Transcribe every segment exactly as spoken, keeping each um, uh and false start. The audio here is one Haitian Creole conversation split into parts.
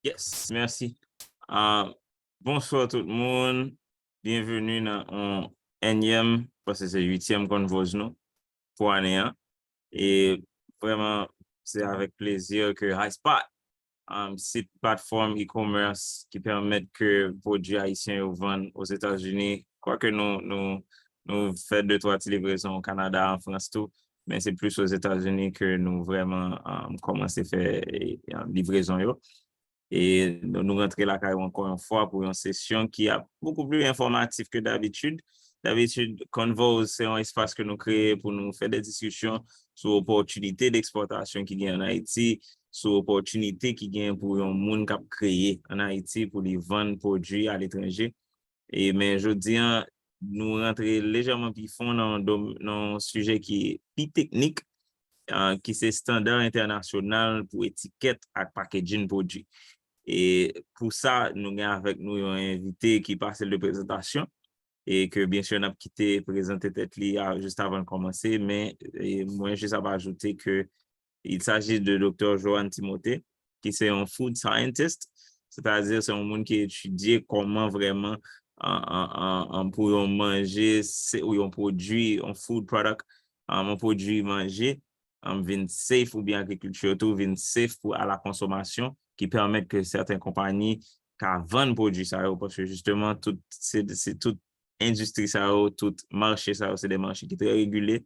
Yes, mèsi. Ah, bonswa tout moun. Byenveni nan yon ènyèm, paske se uityèm Convos nou pou ane an. E vrèman, se avèk plezi ke High Spot, um, sit platfòm e-commerce ki pèmèt ke pwodui ayisyen yo vann Ozetazini. Kwake nou, nou, nou fè de twa ti livrezon o Kanada, an Frans tou, men se plis Ozetazini ke nou vrèman, um, kòmanse fè, e, um, livrezon yo. E nou, nou rantre lakay ou ankò yon fwa pou yon sesyon ki ap bokou pli enfòmatif ke dabitid. Dabitid, Convos se yon espas ke nou kreye pou nou fè de diskisyon sou opòtinite dekspòtasyon ki gen an Ayiti, sou opòtinite ki gen pou yon moun k ap kreye an Ayiti pou li vann pwodui aletranje. E, men jodi a, nou rantre lejèman pi fon nan, dom- nan yon sijè ki pi teknik, ah, ki se estanda entènasyonal pou etikèt ak packaging pwodui. E pou sa, nou gen avèk nou yon envite ki pase l de prezantasyon, e ke, byen si, n ap kite prezante tèt li a, jis avan l kòmanse, men, e, mwen jis ap ajoute ke il s'agit de Doktè Johan Timothée, ki se yon food scientist, sètadi se yon moun ki etidye kòman vrèman, an, an, an, an, pou yon manje, se, ou yon pwodui, yon food product, an, yon pwodui manje, an, vin safe, oubyen agrikilti yo tou vin safe pou a la konsomasyon, ki pèmèt ke sèten konpayi ka vann pwodui sa yo, paske jisteman, tout, se, se tout endistri sa yo, tout mache sa yo, se de mache ki trè regile.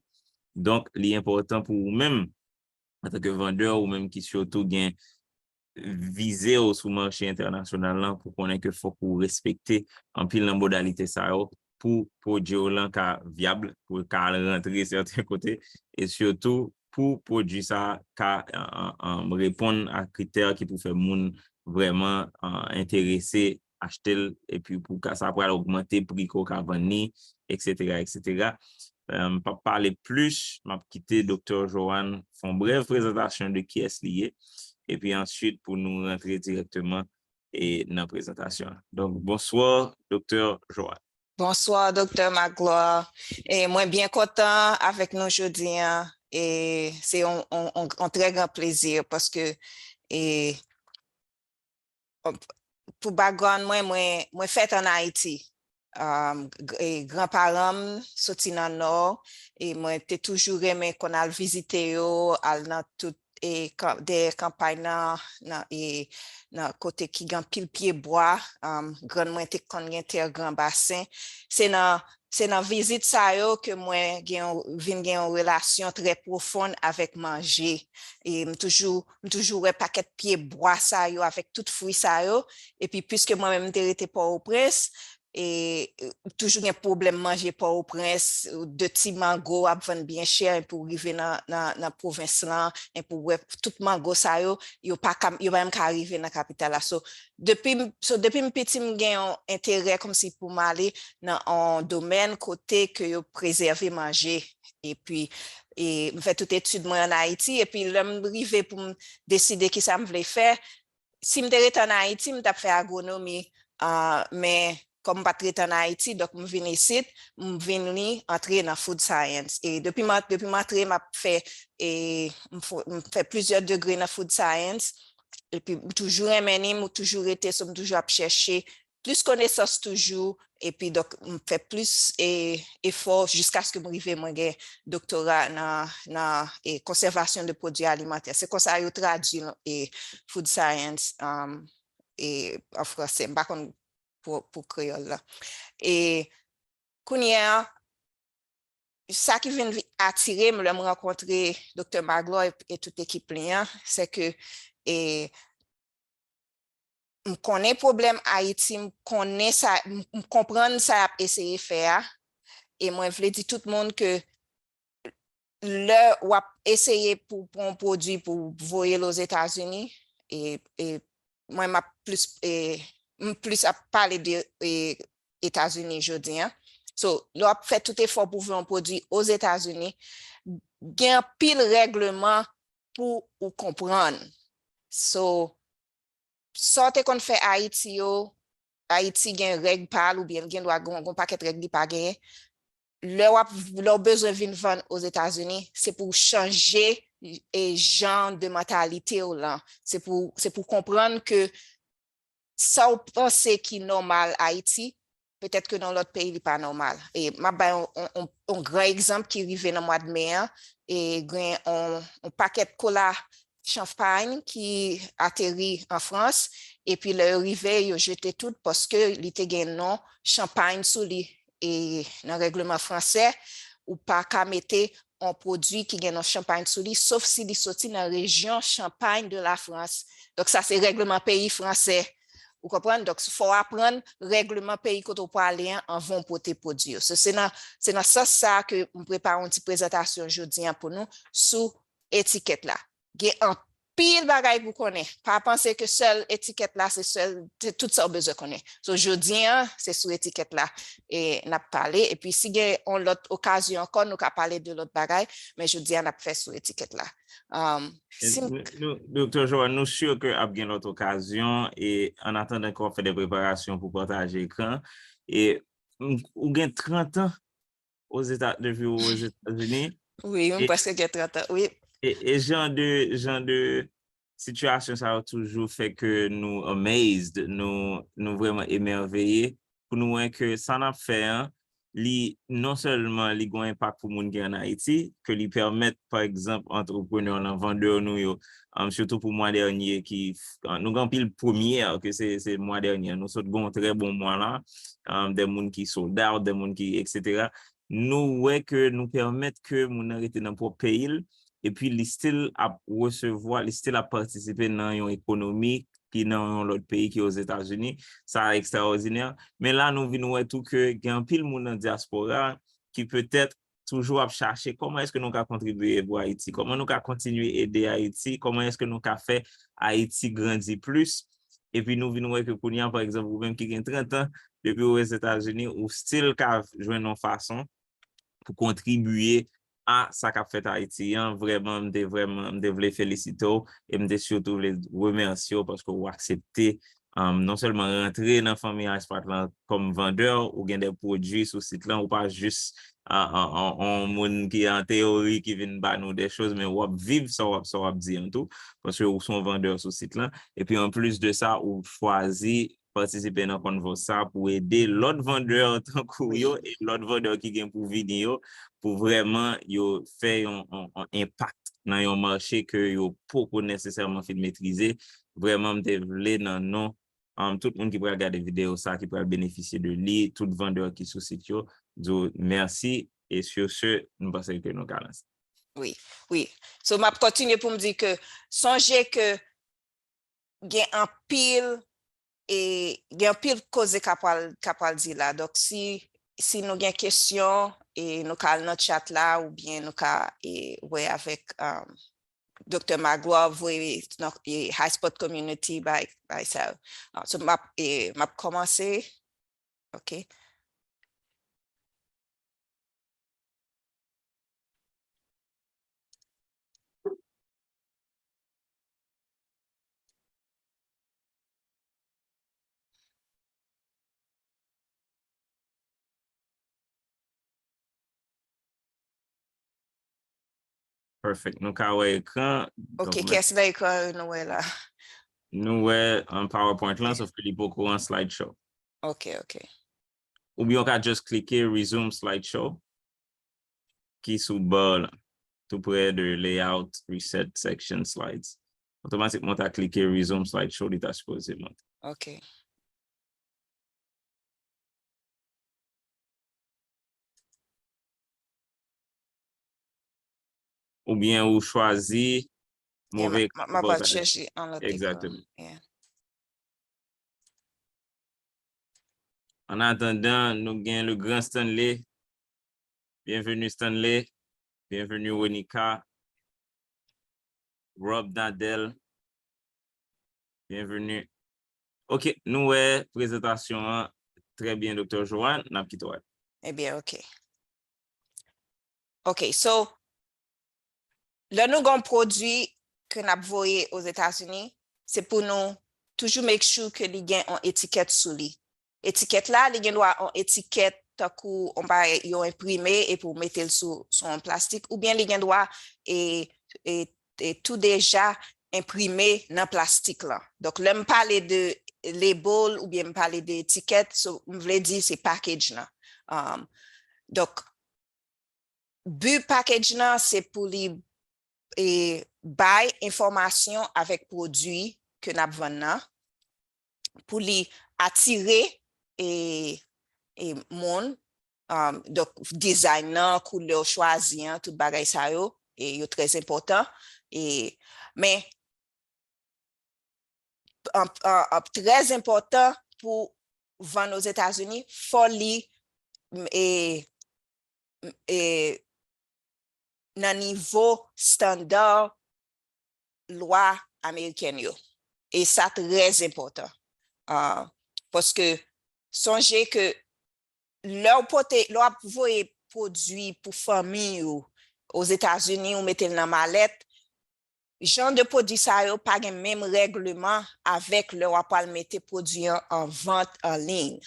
Donk, li enpòtan pou ou menm, antanke vandè, ou menm ki sitou gen vize w sou mache entènasyonal lan, pou konnen ke fòk ou respekte anpil nan modalite sa yo pou pwodui w lan ka vyab, pou l ka al rantre sèten kote, e sitou pou pwodui sa ka, an, an, an, reponn a kritè ki pou fè moun vrèman, an, enterese achte l, epi pou ka sa pral ogmante pri ke w ka vann li, etsetera, etsetera. Euh, m p ap pale plis, m ap kite Doktè Johan fè yon brèv prezantasyon de kiyès li ye, epi answit pou nou rantre dirèkteman e nan prezantasyon an. Donk, bonswa, Doktè Johan. Bonswa, Doktè Magloire. E mwen byen kontan avèk nou jodi a. E se yon, yon, yon, yon trè gran plezi paske, e, pou background mwen, mwen, mwen fèt ann Ayiti. Um, g- e granparan m soti nan Nò, e mwen te toujou renmen konn al vizite yo, al nan tout e kan- dèyè kanpay nan, nan, e nan kote ki gen anpil pye bwa. Um, grann mwen te konn gen tè Gran Basen. Se nan, se nan vizit sa yo ke mwen gen yon- vin gen yon relasyon trè pwofon avèk manje. E m toujou, m toujou wè pakèt pye bwa sa yo avèk tout fwi sa yo. Epi, piske mwen menm m te rete Pòtoprens, e, e, toujou gen pwoblèm manje Pòtoprens, de ti mango ap vann byen chè, epi w rive nan, nan, nan pwovens lan, epi w wè tout mango sa yo, yo pa ka, yo pa menm ka rive nan kapital la. So, depi m, so, depi m piti, m gen yon enterè kòmsi pou m ale nan yon domèn kote ke yo prezève manje. Epi, e, m fè tout etid mwen ann Ayiti, epi lè m rive pou m deside kisa m vle fè, si m te rete ann Ayiti, m t ap fè agwonomi, ah, men kòm m pa t rete ann Ayiti, donk m vin isit, m vin li antre nan food science. E depi m, depi m antre, m ap fè, e, m fo- m fè plizyè degre nan food science, epi m toujou renmen li, m toujou rete, so m toujou ap chèche plis konesans toujou, epi donk m fè plis, e, efò jiskaske m rive mwen gen doktora nan, nan, e, konsèvasyon de pwodui alimantè. Se konsa yo tradui, e, food science, um, e, an fransè. M pa konn pou, pou kreyòl la. E kounye a, sa ki vin vi- atire m lè m rankontre Doktè Magloire e, e tout ekip li an, se ke, e, m konnen pwoblèm Ayiti, m konnen sa, m m konprann sa y ap eseye fè a, e mwen vle di tout moun ke lè w ap eseye pou pran yon pwodui pou voye l Ozetazini, e, e mwen m ap plis, e, m plis ap pale de, e, Etazini jodi a. So, lè w ap fè tout efò pou voye yon pwodui Ozetazini, gen anpil règleman pou ou konprann. So, sa w te konn fè Ayiti yo, Ayiti gen règ pa l oubyen l gen dwa gen yon pakèt règ li pa genyen. Lè w ap, lè w bezwen vin vann Ozetazini, se pou w chanje, e, jan de mantalite w lan. Se pou, se pou w konprann ke sa w panse ki nòmal Ayiti, petèt ke nan lòt peyi li pa nòmal. E m ap bay yon, yon, yon, yon gran egzanp ki rive nan mwa de me an, e gen yon, yon pakèt kola chanpay ki ateri an Frans, epi lè yo rive, yo jete tout paske li te gen non chanpay sou li. E nan règleman fransè, ou pa ka mete yon pwodui ki gen non chanpay sou li, sof si li soti nan rejyon Champagne de la France. Donk, sa se règleman peyi fransè. Ou konprann? Donk, fò w aprann règleman peyi kote w prale an anvan w pote pwodui yo. So, se nan, se nan sans sa a ke m prepare yon ti prezantasyon jodi an pou nou sou etikèt la. Gen anpil bagay pou konnen. Pa panse ke sèl etikèt la, se sèl, se tout sa w bezwen konnen. So, jodi an, se sou etikèt la e n ap pale. Epi, si gen yon lòt okazyon ankò, nou ka pale de lòt bagay, men jodi an, n ap fè sou etikèt la. Um, si m- Nou, nou, Doktè Joanne, nou si ke ap gen lòt okazyon, e an atandan ke w ap fè de preparasyon pou pataje ekran, e m- ou gen trant an Ozetazini, depi ou Ozetazini, Wi, m e, prèske gen trant an, wi. e, e jan de, jan de sitiyasyon sa yo toujou fè ke nou amazed, nou, nou vrèman emèveye pou nou wè ke sa n ap fè an, li non sèlman li gen yon enpak pou moun ki ann Ayiti, ke li pèmèt, pa egzanp, antreprenè nan vandè nou yo, um, sitou pou mwa dènye ki, nou gen anpil premyè, ke se, se mwa dènye, nou sot gen yon trè bon mwa la, um, de moun ki sold out, de moun ki, et cetera. Nou wè ke nou pèmèt ke moun nan rete nan pwòp peyi l, epi li still ap resevwa, li still ap patisipe nan yon ekonomi ki nan yon lòt peyi ki Ozetazini. Sa ekstraòdinè. Men la, nou vin wè tou ke gen anpil moun nan dyaspora ki petèt toujou ap chache kòman èske nou ka kontribye pou Ayiti, kòman nou ka kontinye ede Ayiti, kòman èske nou ka fè Ayiti grandi plis. Epi nou vin wè ke kounye a, pa egzanp, ou menm ki gen trant an, depi ou Ozetazini, ou still ka jwenn yon fason pou kontribye a sa k ap fèt Ayiti an. Vrèman, m te vrèman, m te vle felisite w e m te sitou vle remèsye w paske w aksepte, um, non sèlman rantre nan fanmi Ice Pot lan kòm vandè, ou gen de pwodui sou sit lan, ou pa jis, a, a, a, yon moun ki an teyori ki vin ba nou de choz, men w ap viv sa w ap, sa w ap di an tou, paske ou se yon vandè sou sit lan. Epi anplis de sa, ou chwazi patisipe nan konvòs sa pou ede lòt vandè tankou yo e lòt vandè ki gen pou vini yo, pou vrèman yo fè yon, yon, yon enpak nan yon mache ke yo poko nesesèman fin metrize. Vrèman, m te vle nan non, um, tout moun ki pral gade videyo sa, ki pral benefisye de li, tout vandè ki sou sit yo, di w mèsi. E sur ce, m panse ke nou ka lanse. Wi, wi. So, m ap kontinye pou m di ke sonje ke gen anpil, e, gen anpil koze k ap pral, k ap pral di la. Donk, si, si nou gen kesyon, e, nou ka al nan chat la, oubyen nou ka, e, wè avèk, um, Doktè Magloire, voye nan, e, High Spot Community by, by Sal. Ah, so, m ap, e, m ap kòmanse. Ok. Perfect. Nou ka wè ekran. Ok, kiyès nan ekran nou wè la? Nou wè, um, PowerPoint lan, sòf ke li poko an slideshow. Ok, ok. Oubyen w ka just klike Resume Slideshow ki sou bar lan, tou prè de Layout, Reset, Section, Slides. Otomatikman, w ta klike Resume Slideshow, li ta sipoze monte. Ok. Oubyen ou chwazi move ekran pou pataje. M ap chèche an lòt ekran. Egzakteman. Yeah. An atandan, nou gen le gran Stanley. Byenveni, Stanley. Byenveni, Wenica. Rob Nadel. Byenveni. Ok, nou wè prezantasyon an trè byen, Doktè Joanne, n ap kite w ale. Ebyen, ok. Ok, so, lè nou gen yon pwodui ke n ap voye Ozetazini, se pou nou toujou make sure ke li gen yon etikèt sou li. Etikèt la, li gen dwa yon etikèt tankou yon bagay yo enprime epi w mete l sou, sou yon plastik, oubyen li gen dwa, e, e, e tou deja enprime nan plastik lan. Donk, lè m pale de label oubyen m pale de etikèt, so, m vle di se package lan. Um, donk, bi package lan, se pou li e, bay enfòmasyon avèk pwodui ke n ap vann nan, pou li atire e, e moun, um, donk, design nan, koulè w chwazi an, tout bagay sa yo, e yo trè enpòtan. E, men, an, an, an, trè enpòtan pou vann Ozetazini, fò li, m, e, m, e, nan nivo estanda lwa amerikèn yo. E sa trè enpòtan. Ah, paske sonje ke lè w pote, lè w ap voye pwodui pou fanmi w Ozetazini, ou mete l nan malèt, jan de pwodui sa yo pa gen menm règleman avèk lè w ap pral mete pwodui an an vant an liy.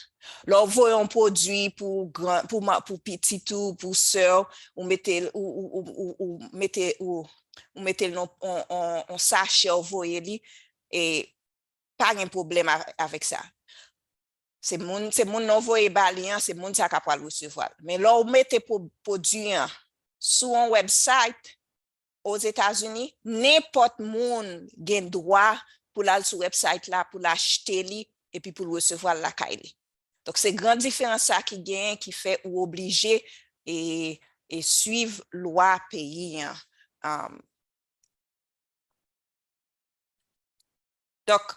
Lè w voye yon pwodui pou gran, pou, ma- pou pitit ou, pou sè w, ou mete l, ou, ou, ou, ou, ou mete, ou, ou mete l nan yon, yon, yon sachè, ou voye li, e pa gen pwoblèm a- avèk sa. Se moun, se moun nan w voye ba li an, se moun sa k ap pral resevwa l. Men lè w mete pwo- pwodui an sou yon website, Ozetazini, nenpòt moun gen dwa pou l al sou website la, pou l achte li, epi pou l resevwa l lakay li. Donk, se gran diferans sa ki genyen ki fè ou oblije e, e swiv lwa peyi an. Um, donk,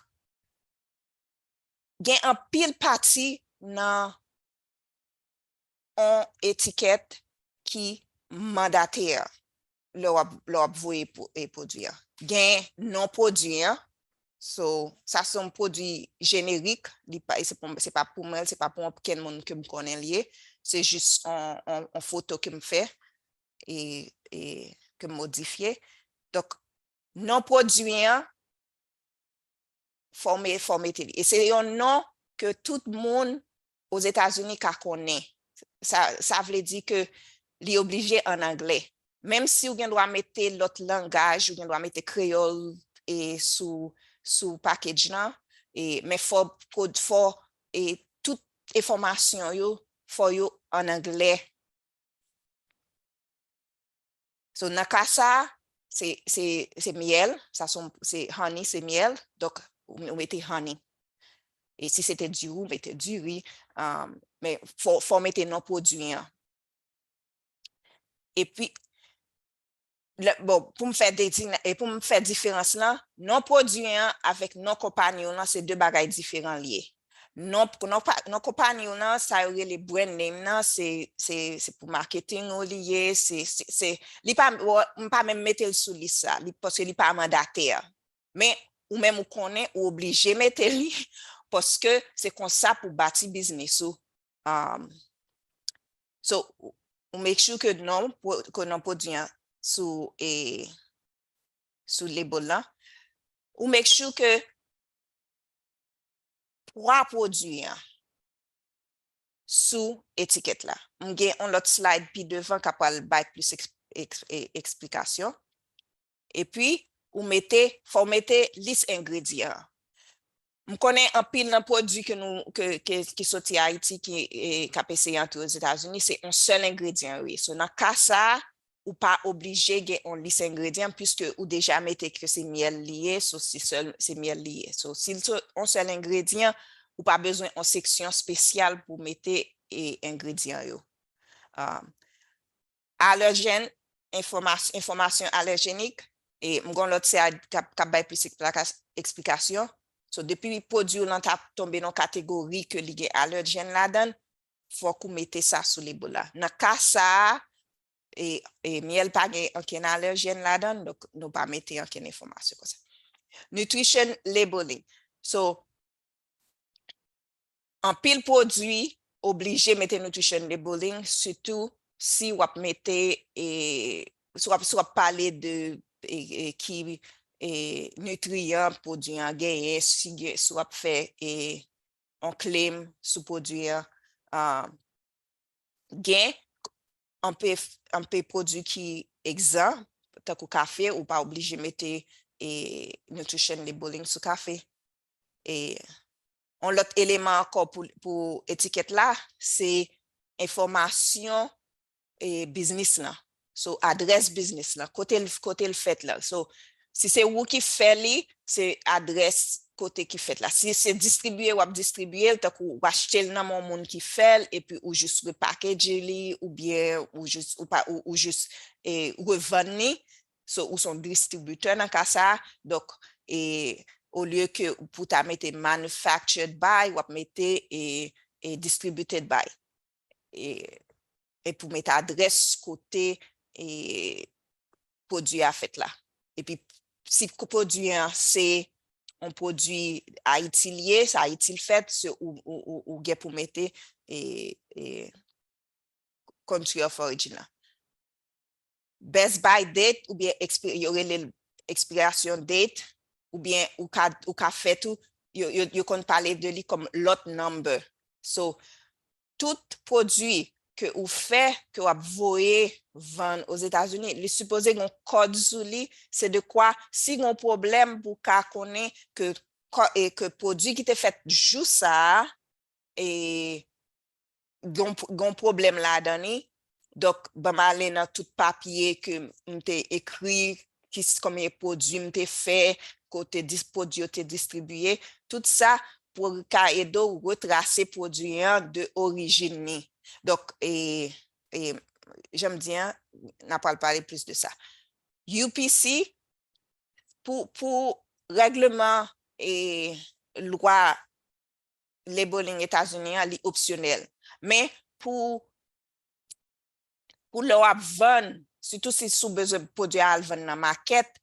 gen anpil pati nan yon etikèt ki mandatè lè w ap, lè w ap voye pwo- e pwodui an. Gen non pwodui an, so, sa se yon pwodui jenerik, li pa, se pou, se pa pou mwen, se pa pou okenn moun ke m konnen l ye, se jis yon, yon, yon foto ke m fè e, e ke m modifye. Donk, non pwodui an, fò w me- fò w mete li. E se yon non ke tout moun Ozetazini ka konnen. Sa, sa vle di ke li oblije an anglè. Menm si w gen dwa mete lòt langaj, ou gen dwa mete kreyòl e sou, sou package lan, e, men fò, fò, fò e tout enfòmasyon yo, fò yo an anglè. So, nan ka sa a, se, se, se myèl, sa se, se honey, se myèl, donk, ou, ou mete honey. E si se te diri, ou mete diri, um, men fò, fò mete non pwodui an. Epi, lè, bon, pou m fè deti- e pou m fè diferans lan, non pwodui an avèk non konpayi w lan, se de bagay diferan li ye. Non, non, pa- non konpayi w lan, sa yo rele brand name nan, se, se, se pou marketing ou li ye, se, se, se, li pa, m pa menm mete l sou lis sa, li, paske li pa mandatè. Men, ou menm ou konnen, ou oblije mete li, paske se konsa pou bati biznis ou. Um, so, ou make sure ke non, ke non pwodui an sou, e, sou label lan. Ou make sure ke pwa pwodui an sou etikèt la. M gen yon lòt slide pi devan k ap pral bay plis eks- eks- e- eksplikasyon. Epi, ou mete, fò w mete lis engredyan an. M konnen anpil nan pwodui ke nou, ke, ke, ki soti Ayiti, ki, e, k ap eseye antre Ozetazini, se yon sèl engredyan yo ye. So, nan ka sa a, ou pa oblije gen yon lis engredyan, piske ou deja mete ke se myèl li ye, so se sèl, se myèl li ye. So, si l se yon sèl engredyan, ou pa bezwen yon seksyon espesyal pou mete, e, engredyan yo. Um, alèjèn, enfòmas- enfòmasyon alèjenik, e m gen yon lòt slide k ap, k ap bay plis eksplika- eksplikasyon. So, depi pwodui w lan ta tonbe nan kategori ke li gen alèjèn ladan l, fòk ou mete sa sou label la. Nan ka sa a, e, e myèl pa gen ankenn alèjèn ladan l, donk nou pa mete ankenn enfòmasyon konsa. Nutrition labeling. So, anpil pwodui oblije mete nutrition labeling, sitou si w ap mete, e, si w ap, si w ap pale de, e, e, ki, e, nitriyan pwodui an genyen, si gen, si w ap fè, e, yon claim sou pwodui an. Ah, gen anpe, anpe pwodui ki egzan, tankou kafe, ou pa oblije mete, e, nutrition labeling sou kafe. E, yon lòt eleman ankò pou, pou etikèt la, se enfòmasyon e biznis lan. So, adrès biznis lan, kote l, kote l fèt la. So, si se ou ki fè li, se adrès kote ki fèt la. Si se distribiye, w ap distribiye l, tankou w achte l nan men yon moun ki fè l, epi ou jis repakeje li, oubyen ou jis, ou pa, ou, ou jis e, revann li. So, ou se yon distribitè nan ka sa a. Donk, e, olye ke pou ta mete manufactured by, w ap mete e, e, distributed by. E, e pou mete adrès kote e, pwodui a fèt la. Epi, si pwodui an se yon pwodui Ayiti l ye, se Ayiti l fèt, se ou, ou, ou, ou gen pou mete e, e, country of origin lan. Best by date oubyen expi-, yo rele l expiration date, oubyen ou ka, ou ka fè tou, yo, yo, yo konn pale de li kòm lot number. So, tout pwodui ke ou fè, ke w ap voye vann Ozetazini, li sipoze gen yon kòd sou li, se de kwa, si gen yon pwoblèm pou w ka konnen ke, kò- e ke pwodui ki te fèt jou sa a, e gen yon pw- gen yon pwoblèm ladan li. Donk, ban m ale nan tout papye ke m te ekri, ki s- konbyen pwodui m te fè, kote dis- pwodui yo te distribiye, tout sa pou ka ede w retrase pwodui an de orijin li. Donk, e, e, jan m di an, n a pral pale plis de sa. U P C, pou, pou règleman e lwa labeling Etazini an, li opsyonèl. Men pou, pou lè w ap vann, sitou si, si w bezwen pwodui a al vann nan makèt,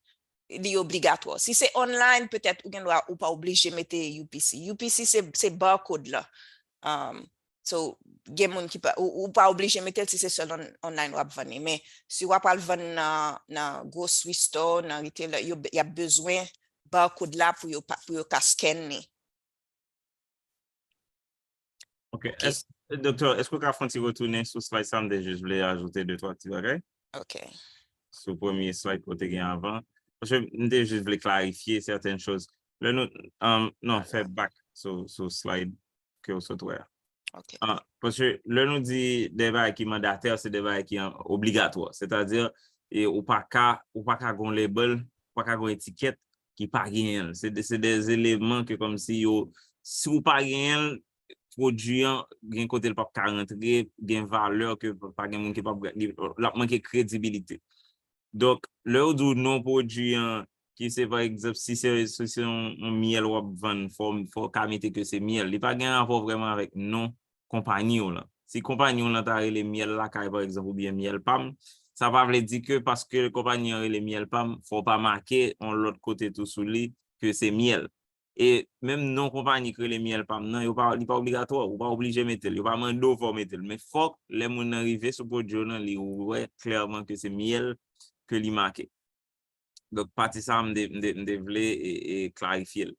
li obligatwa. Si se online, petèt ou gen dwa, ou pa oblije mete U P C. U P C se, se barcode la. Um, so, gen moun ki pa, ou, ou pa oblije mete l si se sèl on- online w ap vann li. Men si w ap al vann nan, nan grocery store, nan retailer, yo, y ap bezwen barcode la pou yo, pa- pou yo ka scan li. Ok. Doktè, èske w ka fè yon ti retounen sou slide sa? M te jis vle ajoute de twa ti bagay. Ok. Sou premye slide ke w te gen avan. Paske m te jis vle klarifye sèten choz. Lè nou, um, non, fè back sou, sou slide ke w sot wè a. Ok. Ah, paske lè nou di de bagay ki mandatè, se de bagay ki an- obligatwa. Sètadi, e ou pa ka, ou pa ka gon label, ou pa ka gon etikèt ki pa genyen l. Se de, se de eleman ke kòmsi yo, si w pa genyen l, pwodui an gen kote l p ap ka rantre, gen valè ke pa gen moun ki p ap, l ap manke kredibilite. Donk, lè yo di w non pwodui an, ki se pa egzanp, si se, si se yon, yon myèl w ap vann, fò, fò w ka mete ke se myèl. Li pa gen rapò vrèman avèk non konpayi w lan. Si konpayi w lan ta rele Myèl Lakay, pa egzanp, oubyen Myèl Pam, sa pa vle di ke paske konpayi an rele Myèl Pam, fò w pa make yon lòt kote tou sou li ke se myèl. E menm non konpayi ki rele Myèl Pam nan, yo pa, li pa obligatwa, ou pa oblije mete l, yo pa mande w fò w mete l. Men fòk lè moun nan rive sou pwodui w lan, li wè klèman ke se myèl ke li make. Donk, pati sa a, m te, m te, m te vle e, e, klarifye l.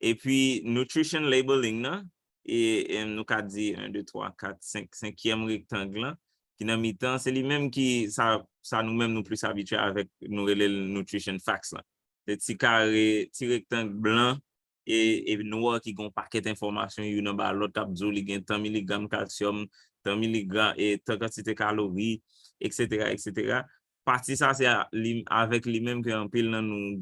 Epi, nutrition labeling nan, e, e nou ka di en, de, twa, kat, senk, senkyèm rektang lan, ki nan mitan, se li menm ki sa, sa nou menm nou plis abitye avèk, nou rele l nutrition facts lan. Se ti kare, ti rektang blan e, e nwa ki gen yon pakèt enfòmasyon youn anba lòt k ap di w li gen tan miligram kalsyòm, tan miligram, e tan kantite kalori, etsetera, etsetera. Pati sa, se a- li, avèk li menm ke anpil nan nou,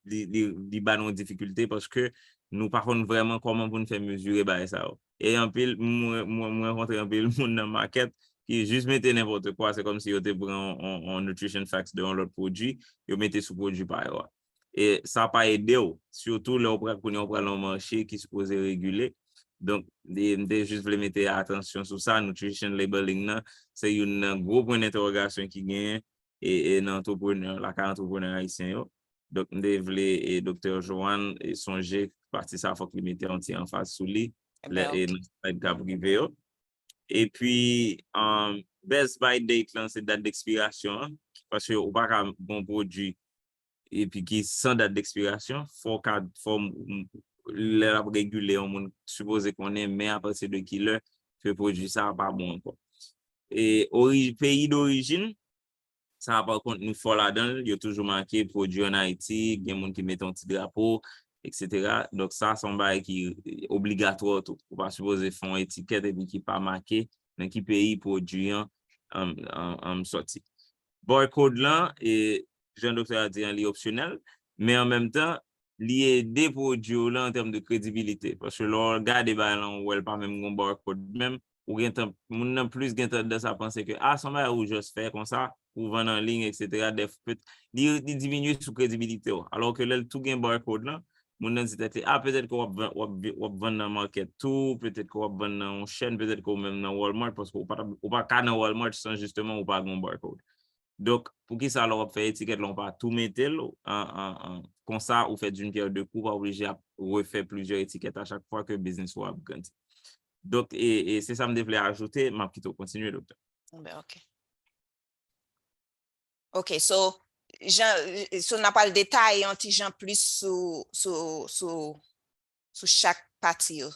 li, li, li ba nou difikilte paske nou pa konn vrèman kòman pou n fè mezire bagay sa yo. E anpil, mwen, mwen, mwen rankontre anpil moun nan makèt ki jis mete nenpòt kwa, se kòmsi yo te pran yon, yon, yon nutrition facts de yon lòt pwodui, yo mete sou pwodui pa yo a. E sa pa ede w, sitou lè w pral kounye a w pral nan yon mache ki sipoze regile. Donk, e, m te jis vle mete atansyon sou sa, nutrition labeling nan, se youn nan gwo pwen dentèwogasyon ki genyen e, e nan antreprenè, lakay antreprenè ayisyen yo. Donk, m te vle e Doktè Joanne e sonje pati sa fòk li mete yon ti anfaz sou li lè e nan slide k ap rive yo. Epi, um, best by date lan, se dat dekspirasyon an, paske ou pa ka bon pwodui epi ki san dat dekspirasyon, fò w ka, fò m- m- lè l ap regile yon moun sipoze konnen men apati de ki lè ke pwodui sa a pa bon ankò. E ori- peyi dorijin, sa a pa kont nou fò ladan l, yo toujou make pwodui an Ayiti, gen moun ki mete yon ti drapo, et cetera. Donk, sa se yon bagay ki obligatwa tou. Ou pa sipoze fè yon etikèt epi ki pa make nan ki peyi pwodui an, an, an, an sòti. Barcode lan, e, jan doktè a di an, li opsyonèl, men an menm tan, li ede pwodui w lan an tèm de kredibilite. Paske lè w gade bagay lan, ou wè l pa menm gon barcode menm, ou gen tan, moun nan plis gen tandans a panse ke, a, se yon bagay ou just fè konsa, ou vann an liy, et cetera, dèf-, pet-, li, li diminye sou kredibilite w. Alò ke lè l tou gen barcode lan, moun nan di tèt li, a, petèt ke w ap vann, w ap vi-, w ap vann nan market tou, petèt ke w ap vann nan yon chèn, petèt ke w menm nan Walmart, paske ou pa t ap, ou pa ka nan Walmart san jisteman ou pa gen yon barcode. Donk, poukisa lè w ap fè etikèt la, ou pa tou mete l, an, an, an, konsa, ou fè d'une pierre deux coups, ou pa oblije ap refè plizyè etikèt a chak fwa ke biznis ou ap grandi. Donk, e, e se sa m te vle ajoute, m ap kite w kontinye, doktè. Ben, ok. Ok, so, jan, so, n a pral detaye yon ti jan plis sou, sou, sou, sou chak pati yo.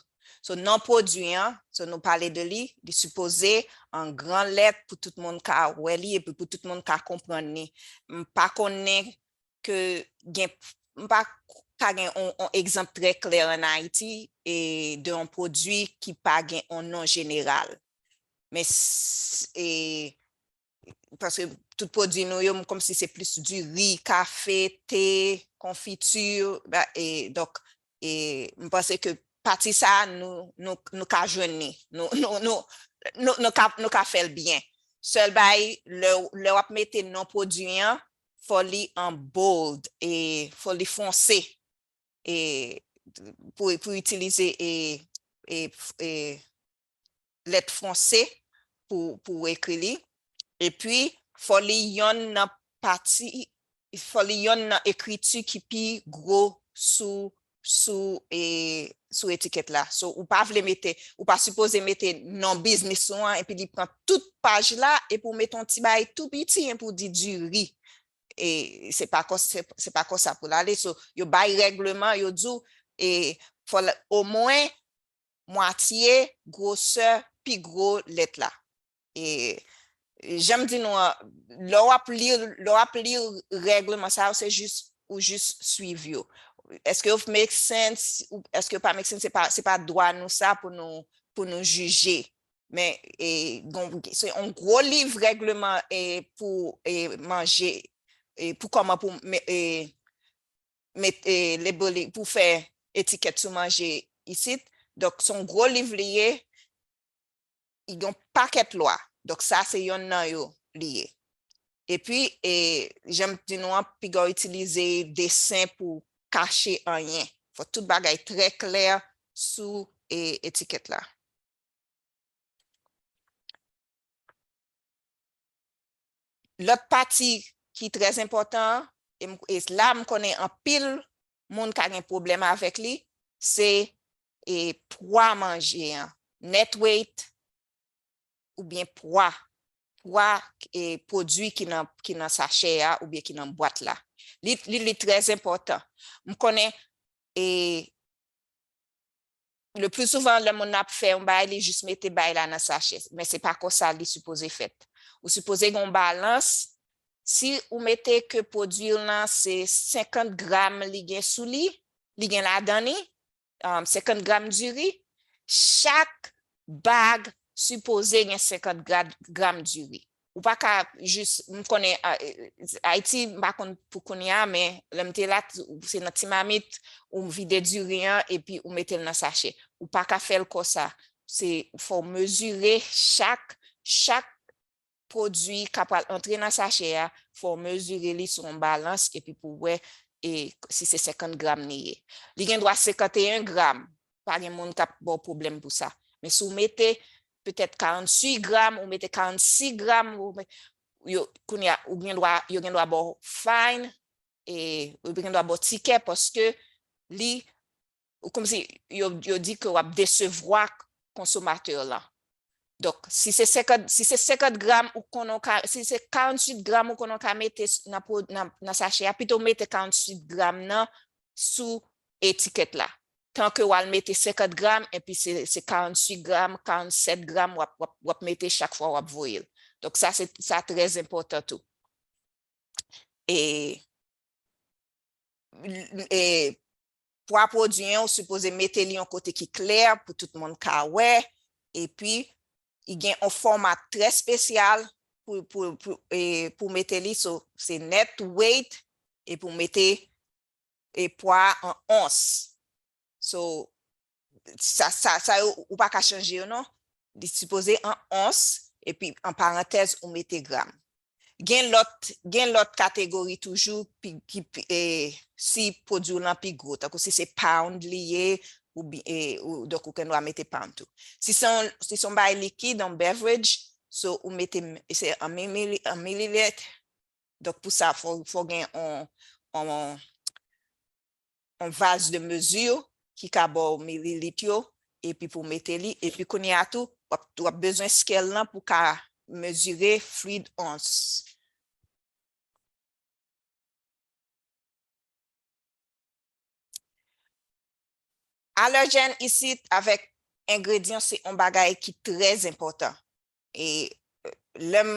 So, non pwodui an, so, nou pale de li, li sipoze an gran lèt pou tout moun ka wè li epi pou tout moun ka konprann li. M pa konnen ke gen, m pa ka gen yon, yon egzanp trè klè an Ayiti e de yon pwodui ki pa gen yon non jeneral. Men, s-, e, paske tout pwodui nou yo, kòmsi se plis diri, kafe, te, konfiti, ba, e, donk, e, m panse ke pati sa a, nou, nou, nou ka jwenn li. Nou, nou, nou, nou, nou ka, nou ka fè l byen. Sèl bagay, lè, lè w ap mete non pwodui an, fò li an bold, e fò li fonse, e pou, pou itilize, e, e, e lèt fonse pou, pou ekri li. Epi, fò li yonn nan pati, fò li yonn nan ekriti ki pi gwo sou, sou, e, sou etikèt la. So, ou pa vle mete, ou pa sipoze mete non biznis ou an, epi li pran tout paj la, epi ou mete yon ti bagay tou piti, epi ou di diri. E se pa kon-, se, se pa konsa pou l ale. So, yo bay règleman, yo di w, e, fò l omwen mwatye gwosè pi gwo lèt la. E jan m di nou an, lè w ap li, lè w ap li règleman sa yo, se jis, ou jis swiv yo. Èske yo make sense? Ou èske yo pa make sense? Se pa, se pa dwa nou sa pou nou, pou nou jije. Men, e, gon, se yon gwo liv règleman, e, pou, e, manje, e, pou kòman pou me-, e, met, e, label, pou fè etikèt sou manje isit. Donk, se yon gwo liv li ye, li gen yon pakèt lwa. Donk, sa se yonn nan yo li ye. Epi, e, jan m di nou an, piga w itilize desen pou kache anyen. Fò tout bagay trè klè sou, e, etikèt la. Lòt pati ki trè enpòtan, e m-, e la m konnen anpil moun ka gen pwoblèm avèk li, se, e, pwa manje an, net weight oubyen pwa, pwa, e, pwodui ki nan, ki nan sachè a oubyen ki nan bwat la. Li, li, li trè enpòtan. M konnen, e, le plus souvent, lè moun nan ap fè yon bagay, li jis mete bagay la nan sachè. Men se pa konsa li sipoze fèt. Ou sipoze gen yon balans. Si ou mete ke pwodui w lan se senkant gram li gen sou li, li gen ladan li, um, senkant gram diri, chak bag sipoze gen senkant gra-, gram diri. Ou pa ka jis, m konnen, a, e, Ayiti, m pa konn pou kounye a, men lè m te la, t-, se nan ti mamit, ou vide diri an, epi ou mete l nan sachè. Ou pa ka fè l konsa. Se, fò w mezire chak, chak pwodui k ap pral antre nan sachè a, fò w mezire li sou yon balans, epi pou w wè, e, si se senkant gram li ye. Li gen dwa senkanteyen gram, pa gen moun k ap ba w pwoblèm pou sa. Men si w mete petèt karannsis gram, ou mete karannsis gram, ou me-, yo, kounye a, ou gen dwa, yo gen dwa ba w fine, e, ou gen dwa ba w tikè, paske li, ou kòmsi, yo, yo di ke w ap desevwa konsomatè lan. Donk, si se senkant, si se senkant gram ou konnen w ka, si se karannsis gram ou konnen w ka mete s-, nan pwo-, nan, nan sachè a, pito w mete karannsis gram nan sou etikèt la. Tan ke w al mete senkant gram, epi se, se karannsis gram, karannsèt gram w ap, w ap, w ap mete chak fwa w ap voye l. Donk, sa se, sa trè enpòtan tou. E, e, pwa pwodui an, ou sipoze mete li yon kote ki klè pou tout moun ka wè, epi li gen yon fòma trè espesyal pou, pou, pou, e, pou mete li, so, se net weight, epi w mete e pwa an ons. So, sa, sa, sa yo, ou pa ka chanje yo non. Li sipoze an ons, epi an parantèz, ou mete gram. Gen lòt, gen lòt kategori toujou, pi, ki, pi, e, si pwodui w lan pi gwo, tankou si se pound li ye, ou, bi- e, ou, donk ou gen dwa mete pound tou. Si se yon, si se yon bagay likid, yon beverage, so ou mete, m- se an mili- an mililitr, donk pou sa, fò, fò gen yon, yon, yon vaz de mezi ki ka ba w mililit yo, epi pou mete li, epi kounye a tou, w ap, w ap bezwen scale lan pou ka mezire fluid ons. Alèjèn isit avèk engredyan se yon bagay ki trè enpòtan. E lè m,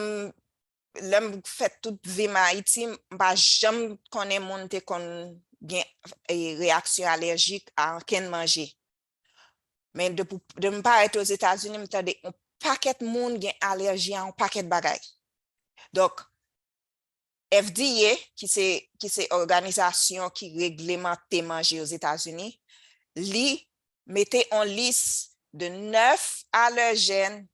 lè m fè tout vi m Ayiti, m pa janm konnen moun te konn gen e, reyaksyon alèjik a ankenn manje. Men depi, depi m parèt Ozetazini, m tande yon pakèt moun gen alèji a yon pakèt bagay. Donk, F D A, ki se, ki se òganizasyon ki reglemante manje Ozetazini, li mete yon lis de nèf alèjèn,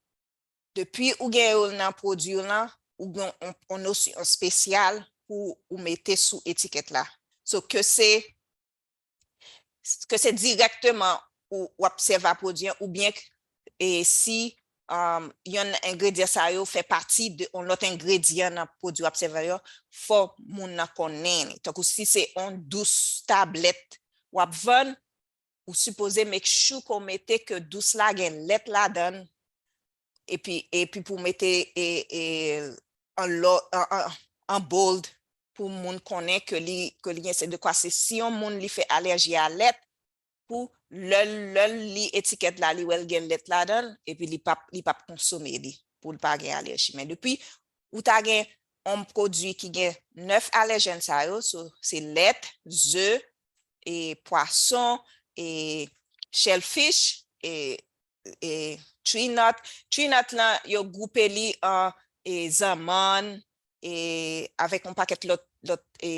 depi ou gen yo nan pwodui w lan, ou gen yon, yon nosyon espesyal pou ou mete sou etikèt la. So, ke se, ke se dirèkteman ou, w ap sèvi a pwodui an, oubyen k- e si um, yon nan engredyan sa yo fè pati de yon lòt engredyan nan pwodui w ap sèvi yo, fò moun nan konnen li. Tankou si se yon dous tablèt w ap vann, ou sipoze make sure ke w mete ke dous la gen lèt ladan l, epi, epi pou w mete e, e, an, lò, an, an, an bold pou moun konnen ke li, ke li gen se de kwa se si yon moun li fè alèji a lèt, pou lè, lè l li etikèt la, li wè l gen lèt ladan l, epi li p ap, li p ap konsome li, pou l pa gen alèji. Men depi ou ta gen yon pwodui ki gen nèf alèjèn sa yo, so, se lèt, ze, e pwason, e shellfish, e, e tree nut. Tree nut lan, yo gwoupe li an e zanmann, e avèk yon pakèt lòt, lòt e,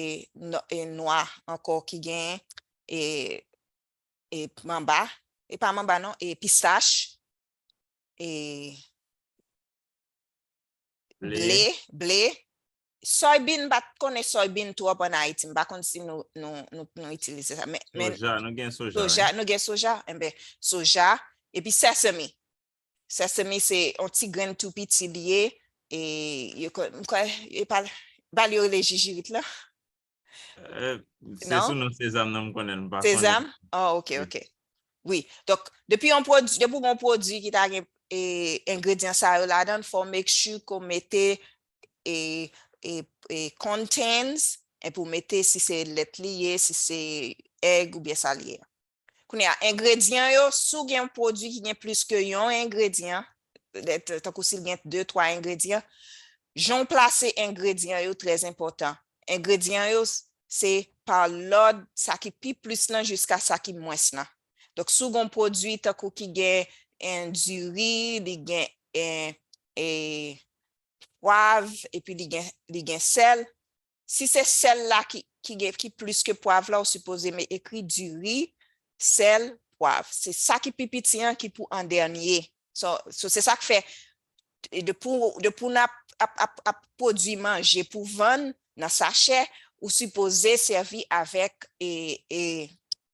nò- e nwa ankò ki gen, e, e manba, e pa manba non, e pistach, e ble, ble. Soybean, m pa t konnen soybean twòp an Ayiti, m pa konn si nou, nou, nou, nou itilize sa. Men, men soja, nou gen soja, soja, wi. Nou gen soja, enben, soja, epi sesame. Sesame se yon ti grenn tou piti li ye, e yo ko- m kwè, e pa, pa li yo rele jijirit la. Eh, se non? Sou non sezam nan m konnen l, m pa konnen. Sezam? Oh, ok, wi. Ok. Wi. Donk, depi yon pwodui, depi yon pwodui ki ta gen e, engredyan sa yo ladan, fò w make sure ke w mete e, e, e contains, epi w mete si se lèt li ye, si se egg oubyen sa li ye. Kounye a, engredyan yo, si w gen yon pwodui ki gen plis ke yon engredyan, tankou si l gen de, twa engredyan, jan w plase engredyan yo trè enpòtan. Engredyan yo, se pa lòd sa ki pi plis lan jiska sa ki mwens lan. Donk, si w gen yon pwodui tankou ki gen en diri, li gen en, e, pwav, epi li gen, li gen sèl, si se sèl la ki, ki gen, ki plis ke pwav la, ou sipoze me- ekri diri, sèl, pwav. Se sa ki pi piti an ki pou an dènye. So, so se sa k fè, e de pou, de pou n ap, ap, ap, ap pwodui manje pou vann nan sachè, ou sipoze sèvi avèk e, e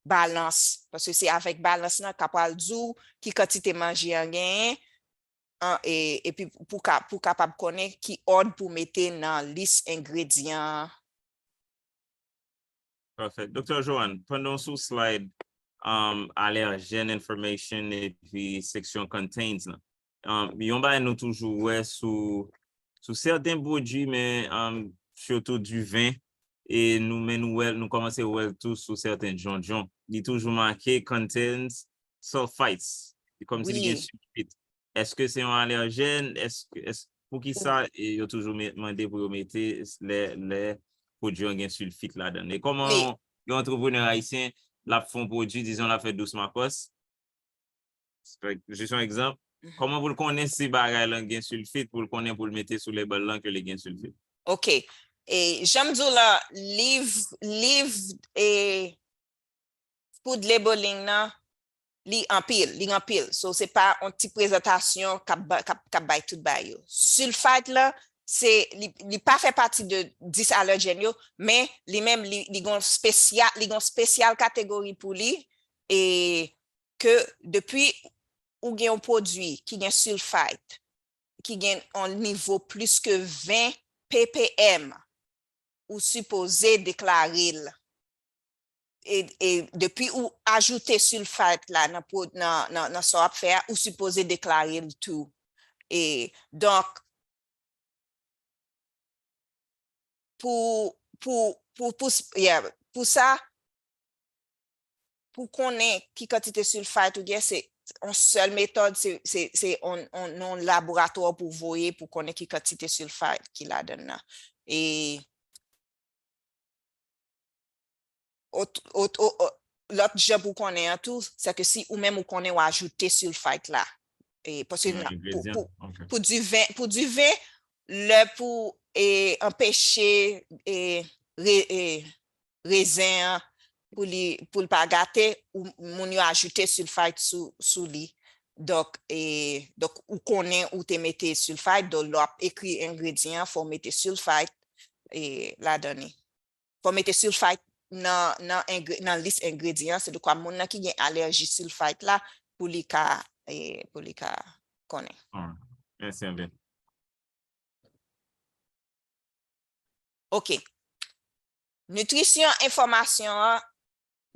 balans. Paske se avèk balans lan k ap pral di w ki kantite manje an genyen, an, e, epi pou ka, pou kapab konnen ki òd pou mete nan lis engredyan an. Pafè. Doktè Joanne, pandan w sou slide, um, allergen information epi seksyon contains lan, um, yon bagay nou toujou wè sou, sou sèten pwodui, men, um, sitou diven, e nou, men nou wè, nou kòmanse wè l tou sou sèten djondjon. Li toujou make contains sulfites. Li kòmsi li gen sulfit. Èske se yon alèjèn? Èske, èske, poukisa, e, yo toujou me- mande pou yo mete lè, lè pwodui an gen silfit ladan l? E kòman yon, yon antreprenè ayisyen l ap fè yon pwodui, dizon l ap fè dous makòs. Jis yon egzanp. Kòman pou l konnen si bagay lan gen silfit, pou l konnen pou l mete sou label lan ke li gen silfit? Ok. E jan m di w la, liv, liv e food labeling nan, li anpil, li anpil. So, se pa yon ti prezantasyon k ap ba- k ap- k ap bay tout bagay yo. Sulfite la, se li, li pa fè pati de dis allergen yo, men li menm li, li gon spesyal, li gon spesyal kategori pou li, e ke depi ou gen yon pwodui ki gen sulfite, ki gen yon nivo plis ke ven ppm, ou sipoze deklare l. E, e depi ou ajoute sulfite la nan, nan, nan, nan sa w ap fè a, ou sipoze deklare l tou. E donk, pou, pou, pou, pou, yeah, pou sa, pou konnen ki kantite sulfite ou gen, se yon sèl metòd, se, se, se on, on, on laboratwa pou voye pou konnen ki kantite sulfite ki ladan l nan. E ot, ot, o- o- lòt jan pou konnen an tou, se ke si ou menm ou konnen w ajoute sulfite la. E, paske pou, pou, pou diven, pou diven, lè pou e, anpeche e, re, e, rezen an pou li, pou l pa gate, ou, moun yo ajoute sulfite sou, sou li. Donk, e, donk, ou konnen ou te mete sulfite, donk, lè w ap ekri engredyan an, fò w mete sulfite e, ladan li. Fò w mete sulfite nan, nan, engre- nan lis engredyan an, se dekwa moun nan ki gen alèji sulfite la, pou li ka, e, pou li ka konnen. Mèsi anpil. Ok. Nitrisyon enfòmasyon an,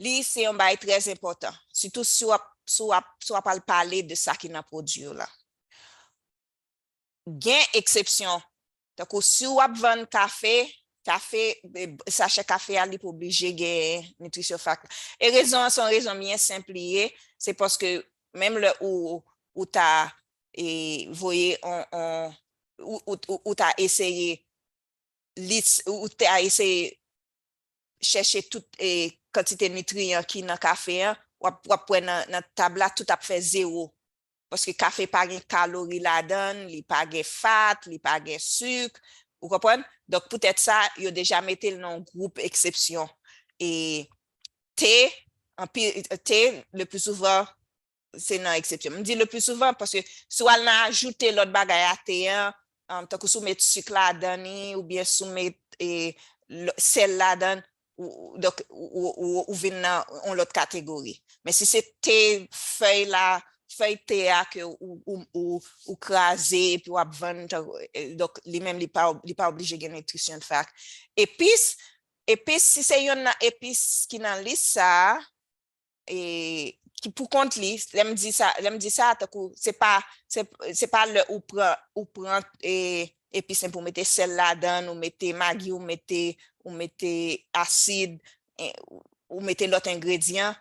li se yon bagay trè enpòtan. Sitou si w ap, si w ap, si w ap al pale de sa ki nan pwodui yo la. Gen eksepsyon. Tankou si w ap vann kafe, kafe, e, sachè kafe a, li pa oblije gen nitrisyon fak. E rezon an, se yon rezon byen senp li ye, se paske menm lè ou, ou ta e, voye on, on, ou, ou, ou, ou ta eseye lis, ou ta eseye chèche tout e, kantite nitriyan ki nan kafe an, w ap, w ap wè nan, nan tab la, tout ap fè zewo. Paske kafe pa gen kalori ladan l, li pa gen fat, li pa gen sik, ou konprann? Donk, poutèt sa, yo deja mete l nan yon gwoup eksepsyon. E te, anpi, te, le pli souvan, se nan eksepsyon. M di le pli souvan, paske si w al nan ajoute lòt bagay a te an, um, tankou si w met sik ladan li, oubyen si w met e, l- sèl ladan, ou, ou- donk, ou, ou, ou, ou vin nan yon lòt kategori. Men si se te fèy la, fèy te a ke ou, ou, ou, ou kraze epi w ap vann, tankou, e, donk, li menm, li pa, li pa oblije gen nitrisyon fak. Epis, epis, si se yonn nan epis ki nan lis sa a, e, ki pou kont li, lè m di sa, lè m di sa, tankou, se pa, se, se pa lè ou pran, ou pran, e, epis pou mete sèl ladan, ou mete magi, ou mete, ou mete asid, e, ou mete lòt engredyan.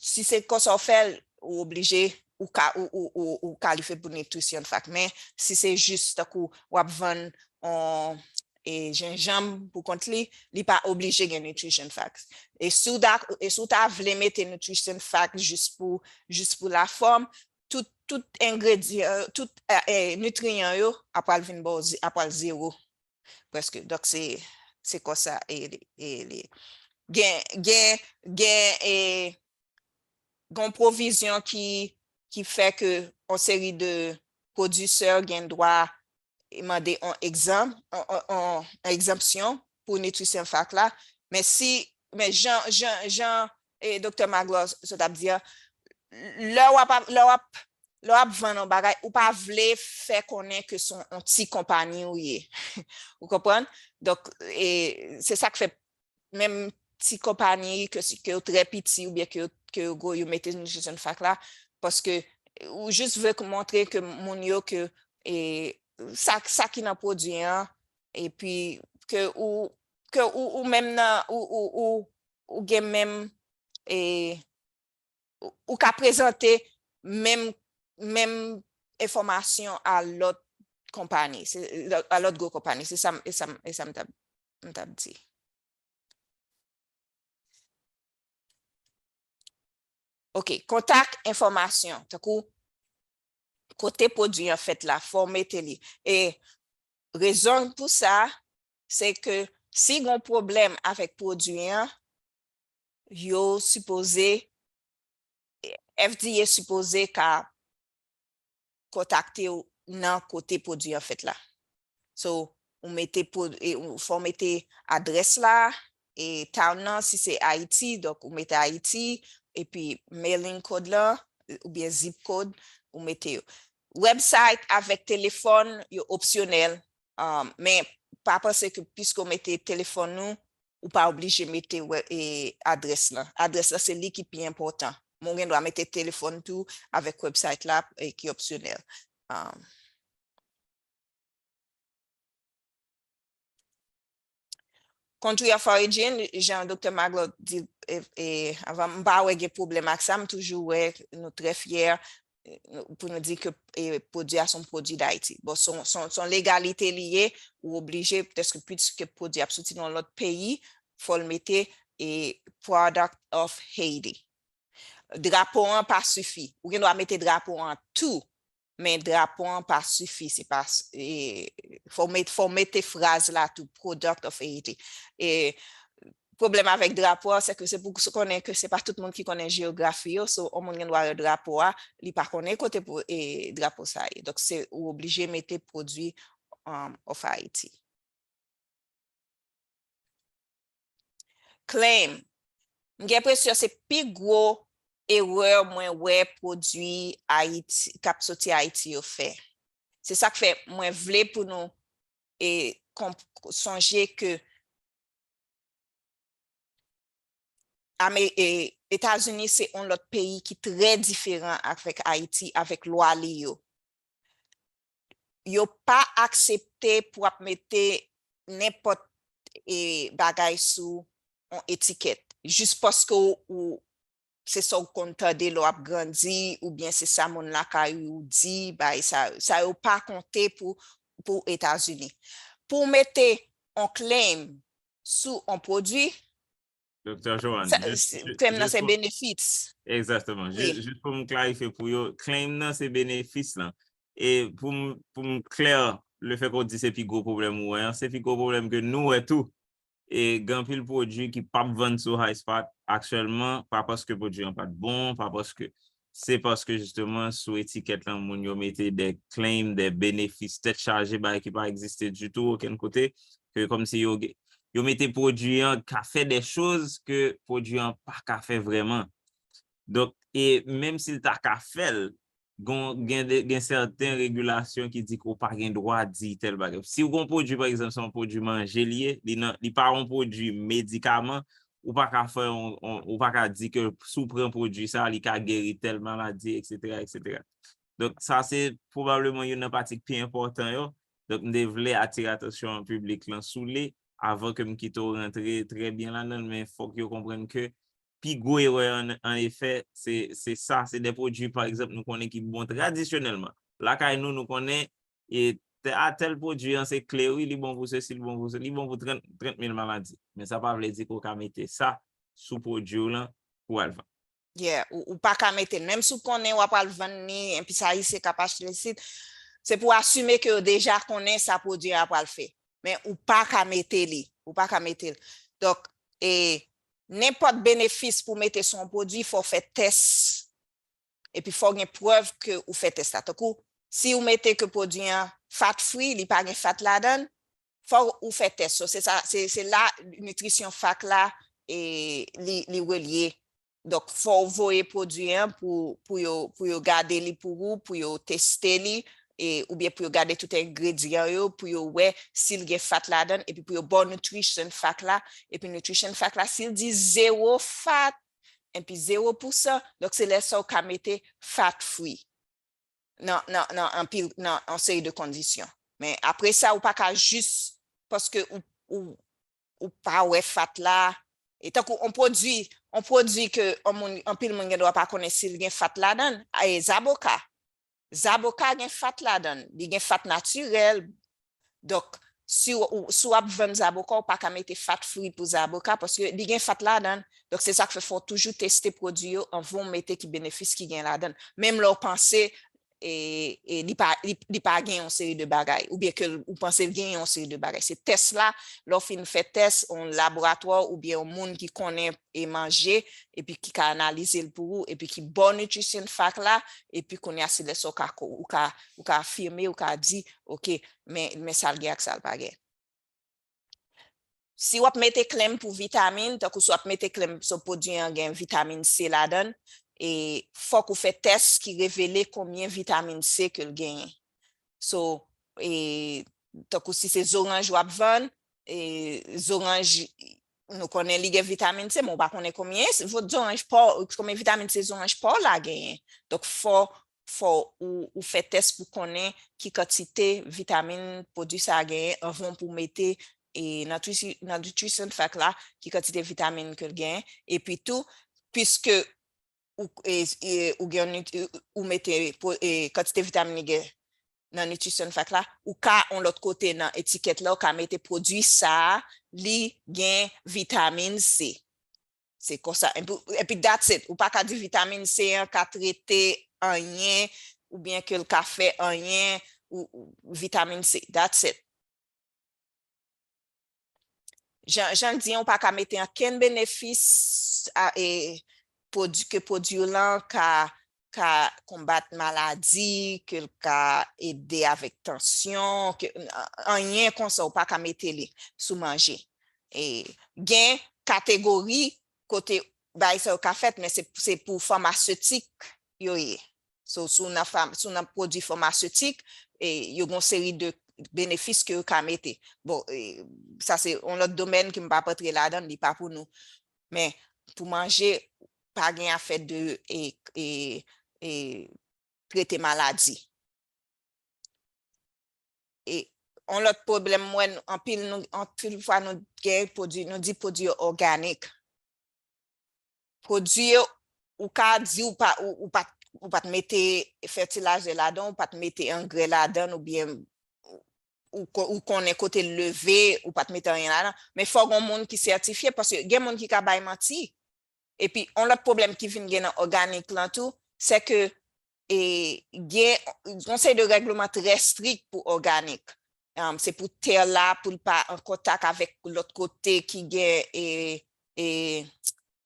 Si se konsa w fè l, ou oblije, ou ka, ou, ou, ou, ou kalifye pou nitrisyon fak. Men, si se jis tankou w ap vann on, e, jenjanm pou kont li, li pa oblije gen nitrisyon fak. E si w ta, e si w ta vle mete nitrisyon fak jis pou, jis pou lafòm, tout, tout engredyan, tout e, e, nitriyan yo ap pral vin ba w ze- ap pral zewo. Prèske. Donk, se, se konsa e, e li. Gen, gen, gen e, gen pwovizyon ki, ki fè ke yon seri de pwodisè gen dwa mande yon egzanp, yon, yon, yon, yon egzanpsyon pou nitrisyon fak la. Men si, men jan, jan, jan e, Doktè Magloire sot ap di a, lè w ap, lè w ap, lè w ap vann yon bagay, ou pa vle fè konnen ke se yon, yon ti konpayi ou ye. Ou konprann? Donk, e, se sa k fè menm ti konpayi ke, ke yo trè piti oubyen ke yo, ke yo gwo, yo mete nitrisyon fak la, paske ou jis vle k- montre ke moun yo ke, e, sa, sa ki nan pwodui an, epi ke ou, ke ou, ou menm nan, ou, ou, ou, ou gen menm, e, ou, ou ka prezante menm, menm enfòmasyon a lòt konpayi, se, a lòt gwo konpayi. Se sa m, e sa m, e sa m t ap, m t ap di. Ok, kontak, enfòmasyon, tankou kote pwodui an fèt la, fò w mete li. E rezon pou sa, se ke si gen pwoblèm avèk pwodui an, yo sipoze, F D A sipoze ka kontakte w nan kote pwodui an fèt la. So, ou mete, fò w mete adrès la, e town nan, si se Ayiti, donk ou mete Ayiti, epi mailing code la, oubyen zip code, ou mete yo. Website avèk telefòn, yo opsyonèl, men pa panse ke piske w mete telefòn nou, ou pa oblije mete adrès lan. Adrès lan, se li ki pi enpòtan. Men w gen dwa mete telefòn tou avèk website la ki opsyonèl. Country of origin, jan Doktè Magloire di avan, m pa wè gen pwoblèm ak sa, m toujou wè nou trè fyè pou nou di ke pwodui a se yon pwodui Dayiti. Bon, se yon legalite li ye, ou oblije, pèske piske pwodui ap soti nan lòt peyi, fò l mete product of Haiti. Drapo an pa sifi. Ou gen dwa mete drapo an tou, men drapo an pa sifi. Se pa, fò w mete fraz la tou, product of Haiti. E pwoblèm avèk drapo a, se ke se pou konnen ke se pa tout moun ki konnen jeyografi yo, so yon moun gen dwa wè drapo a, li pa konnen kote drapo sa ye. Donk se ou oblije mete pwodui of Haiti. Claim. M gen enpresyon se pi gwo erè mwen wè pwodui Ayiti, k ap soti Ayiti yo fè. Se sa k fè mwen vle pou nou e, sonje ke Etazini se yon lòt peyi ki trè diferan avèk Ayiti, avèk lwa li yo. Yo pa aksepte pou ap mete nenpòt bagay sou yon etikèt, jis paske ou, se sa w konn tande lè w ap grandi, oubyen se sa moun lakay ou di, bagay sa yo. Sa yo pa konte pou, pou Etazini. Pou w mete yon claim sou yon pwodui, Doktè Joanne, claim nan se benefits. Egzakteman. Jis pou m klarifye pou yo, claim nan se benefis lan. E pou m klè, lefètke w di se pi gwo pwoblèm ou wè an, se pi gwo pwoblèm ke nou wè tou. E gen anpil pwodui ki p ap vann sou High Spot aktyèlman, pa paske pwodui an pa t bon, pa paske, se paske jisteman sou etikèt lan moun yo mete de claim, de benefis tèt chaje, bagay ki pa egziste ditou okenn kote, ke kòmsi yo, yo mete pwodui an ka fè de choz ke pwodui an pa ka fè vrèman. Donk, e menm si l ta ka fè l, gen, gen sèten regilasyon ki di ke w pa gen dwa di tèl bagay. Si w gen yon pwodui, pa egzanp, se yon pwodui manje li ye, li nan, li pa yon pwodui medikaman, ou pa ka fè yon, ou pa ka di ke si w pran pwodui sa, li ka geri tèl maladi, etsetera, etsetera. Donk, sa se pwobableman youn nan pati k pi enpòtan yo. Donk, m te vle atire atansyon piblik lan sou li, avan ke m kite w rantre trè byen ladan l, men fòk yo konprann ke pi gwo erè an, an efè, se, se sa, se de pwodui, pa egzanp, nou konnen ki bon tradisyonèlman. Lakay nou, nou konnen, e, a tèl pwodui an, se kle, wi, li bon pou sesi, li bon pou se, li bon pou trant, trant mil maladi. Men sa pa vle di ke w ka mete sa sou pwodui w lan pou w al vann. Yeah, ou, ou pa ka mete l. Menm si w konnen w ap al vann li, enpi sa ayisyen k ap achte l isit, se pou w asime ke yo deja konnen sa pwodui a pral fè. Men ou pa ka mete li. Ou pa ka mete l. Donk, e, nenpòt benefis pou mete sou yon pwodui, fò w fè tès. Epi fò w gen prèv ke ou fè tès la. Tankou, si w mete ke pwodui an fat free, li pa gen fat ladan l, fò ou fè tès. So, se sa, se, se la nitrisyon fak la, e, li, li relye. Donk, fò w voye pwodui an pou, pou yo, pou yo gade li pou ou, pou yo teste li, e, oubyen pou yo gade tout engredyan yo, pou yo wè si l gen fat ladan l, epi pou yo ba w nutrition fact la, epi nutrition fact la, si l di zewo fat, epi zewo pousan, donk se lè sa w ka mete fat free nan, nan, nan anpil, nan yon seri de kondisyon. Men apre sa, ou pa ka jis, paske ou, ou, ou pa wè fat la, e tankou yon pwodui, yon pwodui ke yon moun, anpil moun gen dwa pa konnen si l gen fat ladan l, e zaboka. Zaboka gen fat ladan l, li gen fat natirèl. Donk, Si w, si w ap vann zaboka, ou pa ka mete fat free pou zaboka, paske li gen fat ladan l. Donk, se sa k fè fò w toujou teste pwodui yo anvan w mete ki benefis ki gen ladan l. Menm lè w panse e, e li pa, li, li pa gen yon seri de bagay, oubyen ke l, ou panse l gen yon seri de bagay. Se tès la, lè w fin fè tès, yon laboratwa oubyen yon moun ki konnen e manje, epi ki ka analize l pou ou, epi ki ba w nutrition fact la, epi kounye a se lè sa w ka, ou ka, ou ka afime, ou ka di, ok, men, men sa l gen ak sa l pa gen. Si w ap mete claim pou vitamin, tankou si w ap mete claim se pwodui an gen vitamin C ladan l, e fòk ou fè tès ki revele konbyen vitamin C ke l genyen. So, e, tankou si se zoranj w ap vann, e, zoranj, nou konnen li gen vitamin C, men w pa konnen konbyen, se, zoranj pa w, konbyen vitamin C zoranj pa w la genyen. Donk, fò, fò ou, ou fè tès pou konnen ki kantite vitamin pwodui sa a genyen anvan pou mete, e, nan nutrition, nan nutrition fact la, ki kantite vitamin ke l genyen. Epi tou, piske ou, e, e, ou gen, ou mete, e, kantite vitamin li gen nan nutrition fact la, ou ka, yon lòt kote nan etikèt la, ou ka mete pwodui sa a, li gen vitamin C. Se konsa. Epi, epi that's it. Ou pa ka di vitamin C an ka trete anyen, oubyen ke l ka fè anyen, ou, ou, vitamin C. That's it. Jan, jan di an, ou pa ka mete ankenn benefis a, e, pwodui, ke pwodui w lan ka, ka konbat maladi, ke l ka ede avèk tansyon, ke, anyen konsa, ou pa ka mete li sou manje. E, gen kategori kote bagay sa yo ka fèt, men se, se pou famasetik yo ye. So, si w nan fam-, si w nan pwodui famasetik, e, yo gen yon seri de benefis ke yo ka mete. Bon, e, sa se yon lòt domèn ke m p ap antre ladan l, li pa pou nou. Men, pou manje, pa gen afè de, e, e, e, trete maladi. E yon lòt pwoblèm, m wè anpil, nou, anpil fwa nou gen pwodui, nou di pwodui yo òganik. Pwodui yo, ou ka di ou pa, ou, ou pa, ou pa t mete fètilizè ladan, ou pa t mete angrè ladan, oubyen ou, ou ko-, ou konnen kote l leve, ou pa t mete anyen ladan. Men fò gen moun ki sètifye, paske gen moun ki ka bay manti. Epi, yon lòt pwoblèm ki vin gen nan òganik lan tou, se ke, e, gen yon seri de règleman trè strik pou òganik. Um, se pou tè la, pou l pa an kontak avèk lòt kote ki gen, e, e,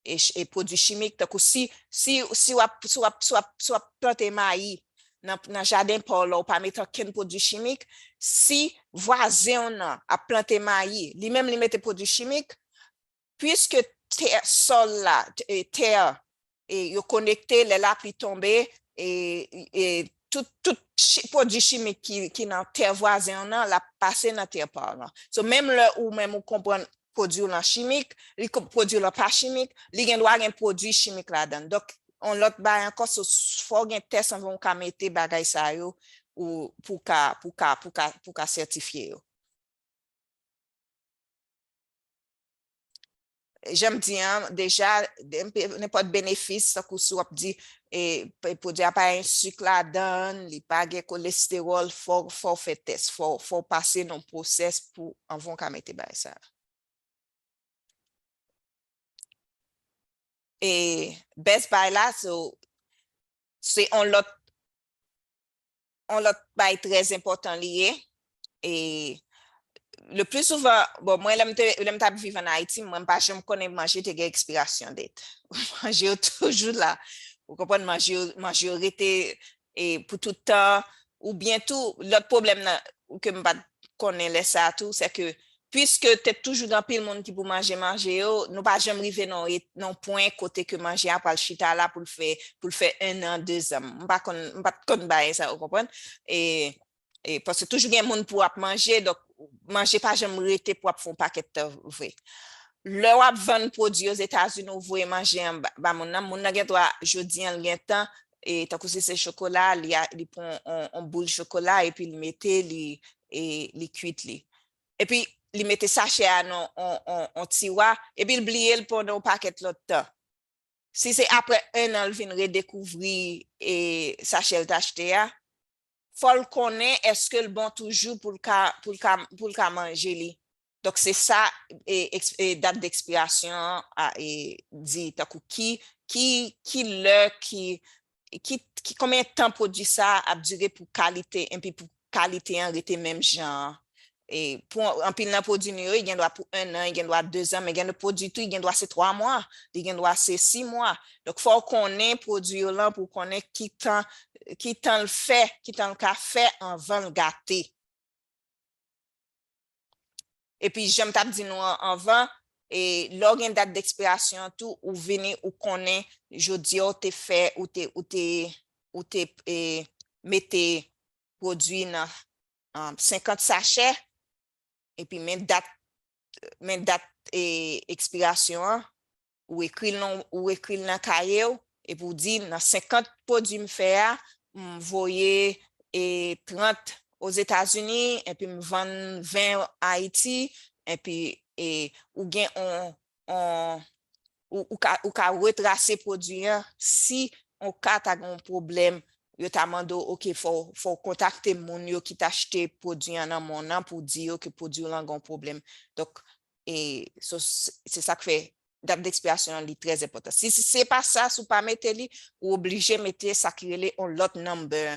e, ch-, e pwodui chimik. Tankou si, si, si w ap, si w ap, si w ap, si w ap plante mayi nan, nan jaden pa w la, ou pa mete okenn pwodui chimik, si vwazen w nan ap plante mayi, li menm li mete pwodui chimik, piske tè, sòl la, t-, e, tè, e, yo konekte, lè lapli tonbe, e, e, tout, tout chi-, pwodui chimik ki, ki nan tè vwazen w nan, l ap pase nan tè pa w lan. So, menm lè ou menm ou konprann pwodui w lan chimik, li ko-, pwodui w lan pa chimik, li gen dwa gen pwodui chimik ladan l. Donk, yon lòt bagay ankò, so, fò w gen tès anvan w ka mete bagay sa yo, ou pou ka, pou ka, pou ka, pou ka sètifye yo. Jan m di an, deja, de-, nenpòt benefis, tankou si w ap di, e, p-, pwodui a pa gen sik ladan l, li pa gen kolestewòl, fò, fò w fè tès, fò, fò w pase nan pwosès pou anvan w ka mete bagay sa. E Best Buy la, so, se yon lòt, yon lòt bagay trè enpòtan li ye. E le pli souvan, bon, mwen, lè m te, lè m t ap viv ann Ayiti, mwen, m pa janm konnen manje te gen ekspirasyon date. Manje yo toujou la. Ou konprann, manje yo, manje yo rete, e, pou tout tan. Oubyen tou, lòt pwoblèm nan, ke m pa t konnen lè sa a tou, se ke, piske te toujou gen anpil moun ki pou manje manje yo, nou pa janm rive nan yon, nan yon pwen kote ke manje a pral chita la pou l fè, pou l fè en an, dezan. M pa konn, m pa t konn bagay sa, ou konprann? E, e paske toujou gen moun pou ap manje, donk manje pa janm rete pou ap fè yon pakèt tan vre. Lè w ap vann pwodui Ozetazini, ou voye manje an ba, ba moun nan, moun nan gen dwa, jodi an, l gen tan, e tankou si se chokola, li a, li pran on, on boul chokola, epi li mete, li, e li kuit li. Epi, li mete sachè a nan on, on, on tiwa, epi l bliye l pandan yon pakèt lòt tan. Si se apre en an, l vin redekouvri, e sachè l t achte a, fò l konnen èske l bon toujou pou l ka, pou l ka, pou l ka manje li. Donk, se sa e, eks- e, dat dekspirasyon an a- e, di, tankou ki, ki, ki lè, ki, ki, ki, konbyen tan pwodui sa a ap dire pou kalite, epi pou kalite an rete menm jan an. E pou anpil nan pwodui nou yo, li gen dwa pou en an, li gen dwa de zan, men gen de pwodui tou, li gen dwa se twa mwa, li gen dwa se sis mwa. Donk, fò w konnen pwodui w lan pou w konnen ki tan, ki tan l fè, ki tan l ka fè anvan l gate. Epi, jan m t ap di nou an- anvan, e lè w gen dat dekspirasyon an tou, ou vini, ou konnen, jodi a, ou te fè, ou te, ou te, ou te e, mete pwodui nan um, senkant sachè, epi men dat, men dat e, ekspirasyon an, ou ekri l nan, ou ekri l nan kaye w, epi w di, nan senkant pwodui m fè a, m voye e, trant Ozetazini, epi m vann ven Ayiti, epi e, ou gen on, on, ou, ou ka, ou ka retrase pwodui an si on ka ta gen yon pwoblèm, yo ta mande w, oke, fò, fò w kontakte moun yo ki t achte pwodui an nan men w nan pou di yo ke pwodui w lan gen yon pwoblèm. Donk, e, so, se se sa k fè dat dekspirasyon an li trè enpòtan. Si, si se pa sa, si w pa mete li, ou oblije mete sa ki rele on lòt number,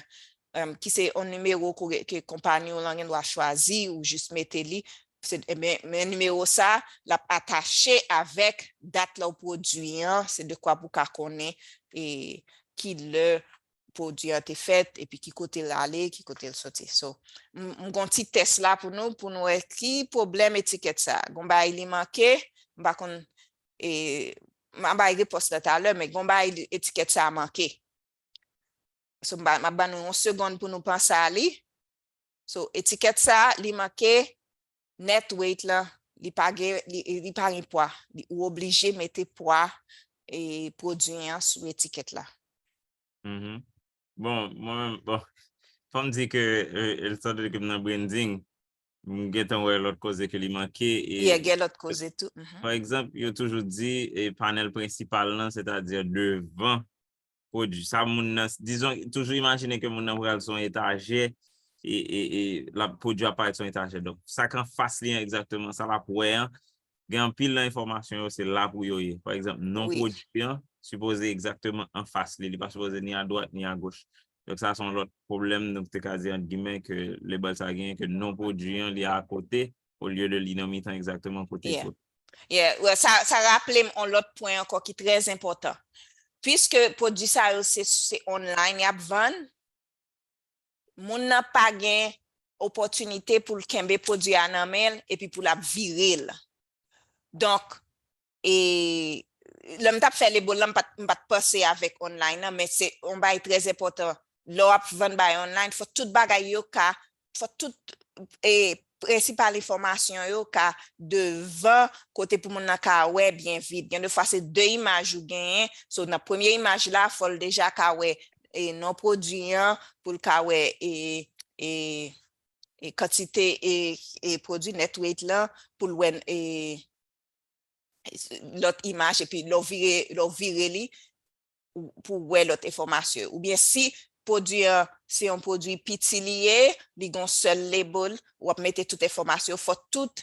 um, ki se on nimewo ke, ke konpayi w lan gen dwa chwazi, ou jis mete li. Se, ebyen, men nimewo sa, l ap atache avèk dat lè w pwodui an, se dekwa pou w ka konnen e ki lè pwodui an te fèt, epi ki kote l ale, ki kote l soti. So, m m gon ti tès la pou nou, pou nou wè ki pwoblèm etikèt sa. Gon bagay li manke, m pa konn, e, m a bay repons la talè, men gon bagay li- etikèt sa manke. So, m ba- m ap ban nou yon segonn pou nou panse a li. So, etikèt sa, li manke net weight lan, li pa gen, li, li pa gen pwa. Li, ou oblije mete pwa e pwodui an sou etikèt la. Mhm. Bon, mwen menm, bon, fò m di ke, e, e, etan done ke m nan branding, m gentan wè lòt koze ke li manke. E, Yeah, gen lòt koze tou. Mhm. Pa egzanp, yo toujou di, e, panèl prensipal lan, sètadi devan pwodui. Sa moun nan, dizon, toujou imajine ke moun nan pral sou yon etajè, e, e, e l ap, pwodui ap parèt sou yon etajè. Donk, sa k anfas li an egzakteman, sa l ap wè an, gen anpil nan enfòmasyon yo, se la pou yo ye. Pa egzanp, non Wi. Pwodui an, sipoze egzakteman anfas li. Li pa sipoze ni adwat, ni agoch. Donk, sa se yon lòt pwoblèm, nou te ka di, ant gimè, ke label sa genyen, ke non pwodui an, li akote, olye de li nan mitan egzakteman kote Yeah. pwodui. Yeah, well, sa, sa raple m yon lòt pwen ankò ki trè enpòtan. Piske pwodui sa yo se, se online y ap vann, moun nan pa gen opòtinite pou l kenbe pwodui a nan men l epi pou l ap vire l. Donk, e, lè m t ap fè label lan, m pa t, m pa t panse avèk online nan, men se yon bagay trè enpòtan. Lè w ap vann bagay online, fò tout bagay yo ka, fò tout e, prensipal enfòmasyon yo ka devan kote pou moun nan ka wè byen vit. Gen de fwa se de imaj ou genyen. So, nan premye imaj la, fò l deja ka wè e, non pwodui an, pou l ka wè e, e, e kantite e, e pwodui net weight lan, pou l wè e, lòt imaj, epi lè w vire, lè w vire li, ou- pou w wè lòt enfòmasyon yo. Oubyen si pwodui an se yon pwodui piti li ye, li gon sèl label, w ap mete tout enfòmasyon, fò tout,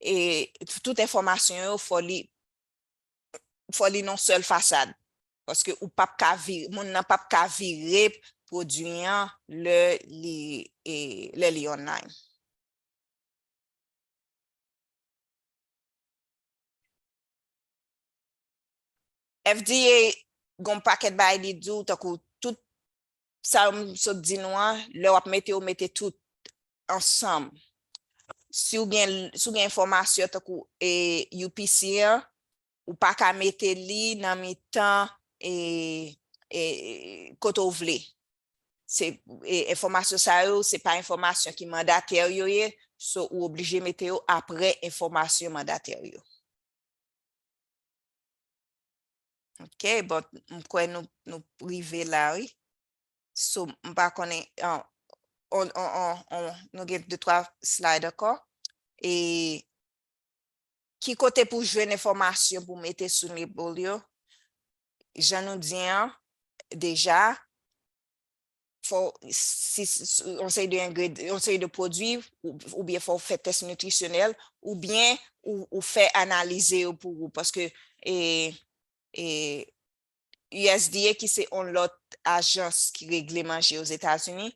e, tout enfòmasyon yo, fò li, fò li nan sèl fasad. Paske ou p ap ka vire, moun nan p ap ka vire pwodui an lè li, e, lè li online. F D A gon pakèt bagay li di w, tankou tout sa m sot di nou an, lè w ap mete, ou mete tout ansanm. Si w gen, si w gen enfòmasyon tankou e, U P C an, ou pa ka mete li nan mitan e, e, kote w vle. Se, e, enfòmasyon sa yo, se pa enfòmasyon ki mandatè yo ye, so ou oblije mete yo apre enfòmasyon mandatè yo. Ok, bon, m kwè nou, nou rive la, wi. So, m pa konnen, an, on, on, on, on, nou gen de twa slide ankò. E ki kote pou jwenn enfòmasyon pou mete sou label yo? Jan nou di an, deja, fò si, si, yon seri de engredi- yon seri de pwodui, ou- oubyen fò w fè tès nitrisyonèl, oubyen ou, ou fè analize yo pou ou, paske e, e, U S D A ki se yon lòt ajans ki regle manje Ozetazini,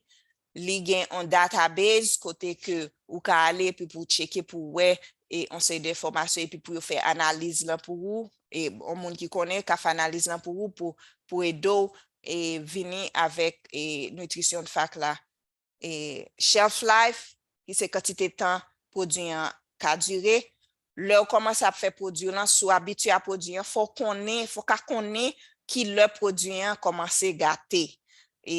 li gen yon database kote ke ou ka ale epi pou w tcheke pou w wè e yon seri de enfòmasyon epi pou yo fè analiz lan pou ou, e yon moun ki konnen ka fè analiz lan pou ou pou, pou ede w e vini avèk e nutrition fact la. E shelf life, ki se kantite tan pwodui an ka dire. Lè w kòmanse ap fè pwodui w lan, si w abitye a pwodui an, fò w konnen, fò w ka konnen ki lè pwodui an kòmanse gate. E,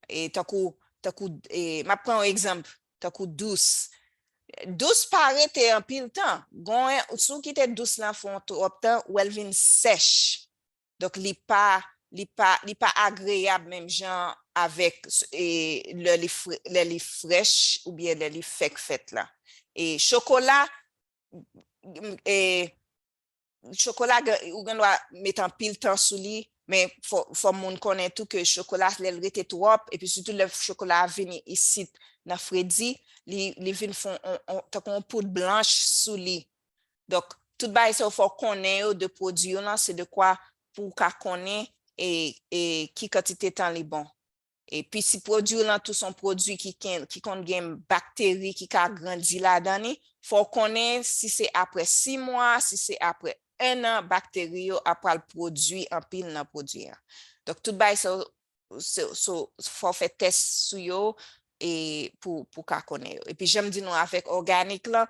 e tankou, tankou e, m ap pran yon egzanp, tankou dous. Dous pa rete anpil tan. Gon, si w kite dous lan fè yon twòp tan, ou wè l vin sèch. Donk, li pa, li pa, li pa agreyab menm jan avèk e, lè li fre- lè li frèch oubyen lè li fèk fèt la. E chokola, e, chokola, gen- ou gen dwa met anpil tan sou li, men fò, fò moun konnen tou ke chokola, lè l rete twòp, epi sitou lè chokola a vini isit nan fredi, li, li vin fon, on, on, tankou yon poud blanch sou li. Donk, tout bagay sa yo fò w konnen yo de pwodui yo lan, se de kwa pou w ka konnen e, e ki kantite tan li bon. Epi si pwodui w lan tou se yon pwodui ki, ken- ki konn gen bakteri ki ka grandi ladan li, fò w konnen si se apre sis mwa, si se apre en an, bakteri yo ap pral pwodui anpil nan pwodui an. Donk, tout bagay sa yo, se- so, fò w fè tès sou yo e pou, pou w ka konnen yo. Epi, jan m di nou, avèk òganik lan,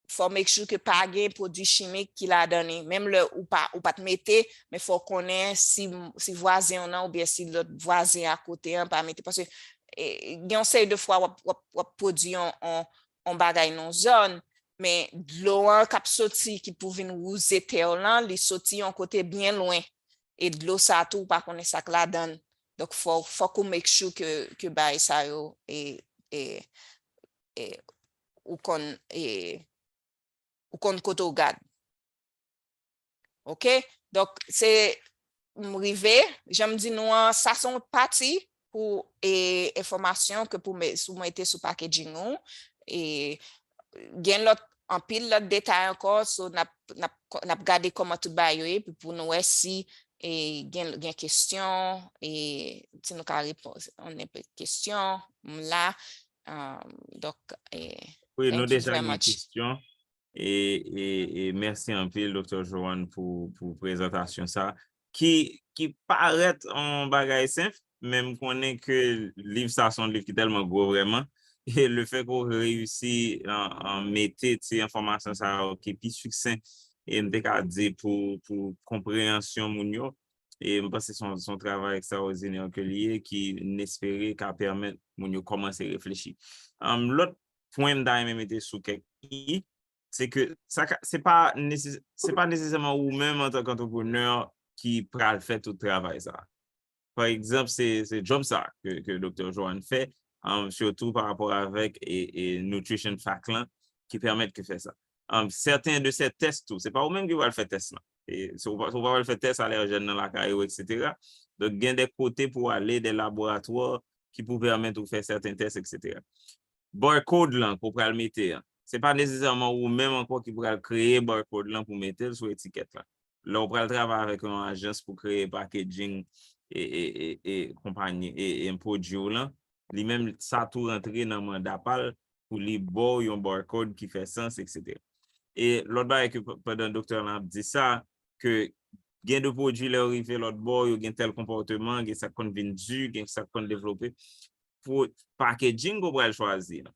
fò w make sure ke pa gen pwodui chimik ki ladan li. Menm lè ou pa, ou pa t mete, men fò w konnen si, si vwazen w nan oubyen si lòt vwazen akote an pa mete. Paske e, gen yon seri de fwa w ap, w ap, w ap pwodui yon, yon, yon bagay nan yon zòn, men dlo an k ap soti ki pou vin wouze tè w lan, li soti yon kote byen lwen. E dlo sa a tou, ou pa konnen sa k ladan l. Donk, fò, fòk ou make sure ke, ke bagay sa yo e, e, e, ou konn e, ou konn kote w gad. Oke? Donk, se m rive, jan m di nou an, sa se yon pati pou e, enfòmasyon ke pou me- sou mete sou packaging ou. E gen lòt, anpil lòt detay ankò, so n ap, n ap, n ap gade kòman tout bagay yo ye, epi pou nou wè si e, gen, gen kesyon, e, si nou ka reponn nenpòt kesyon, m la. Um, donk, e, Wi, nou deja gen kesyon. E, e, e mèsi anpil, Doktè Joanne, pou, pou prezantasyon sa. Ki, ki parèt yon bagay senp, men m konnen ke liv sa se yon liv ki tèlman gwo vrèman. E le fè ke w reyisi an, an mete ti enfòmasyon sa yo ki pi siksen, e m te ka di pou, pou konpreyansyon moun yo, e m panse se yon, se yon travay ekstraòdinè ke li ye, ki n espere ka pèmèt moun yo kòmanse reflechi. Um, lòt pwen m ta renmen mete sou kèk i, se ke sa ka- se pa neses- se pa nesesèman ou menm antanke antreprenè ki pral fè tout travay sa. Pa egzanp, se, se djòb sa ke, ke Doktè Joanne fè, um, sitou pa rapò avèk e, e nutrition fact lan ki pèmèt ke fè sa. Um, sèten de sè tès tou, se pa ou menm ki pral fè tès lan. E, se ou pa ou pa pral fè tès alèjèn nan lakay ou, etsetera. Donk, gen de kote pou w ale, de laboratwa ki pou pèmèt ou fè sèten tès, etsetera. Barcode lan ke w pral mete an, se pa nesesèman ou menm ankò ki pral kreye barcode lan pou mete l sou etikèt la. Lè w pral travay avèk yon ajans pou kreye packaging e, e, e, e konpayi e, e pwodui w lan, li menm sa tou rantre nan manda pa l pou li ba w yon barcode ki fè sans, etsetera. E lòt bagay ke p- pandan doktè lan ap di sa, ke gen de pwodui lè yo rive lòt bò, yo gen tèl konpòteman, gen sa k konn vin di, gen sa k konn devlope. Pou packaging ke w pral chwazi an,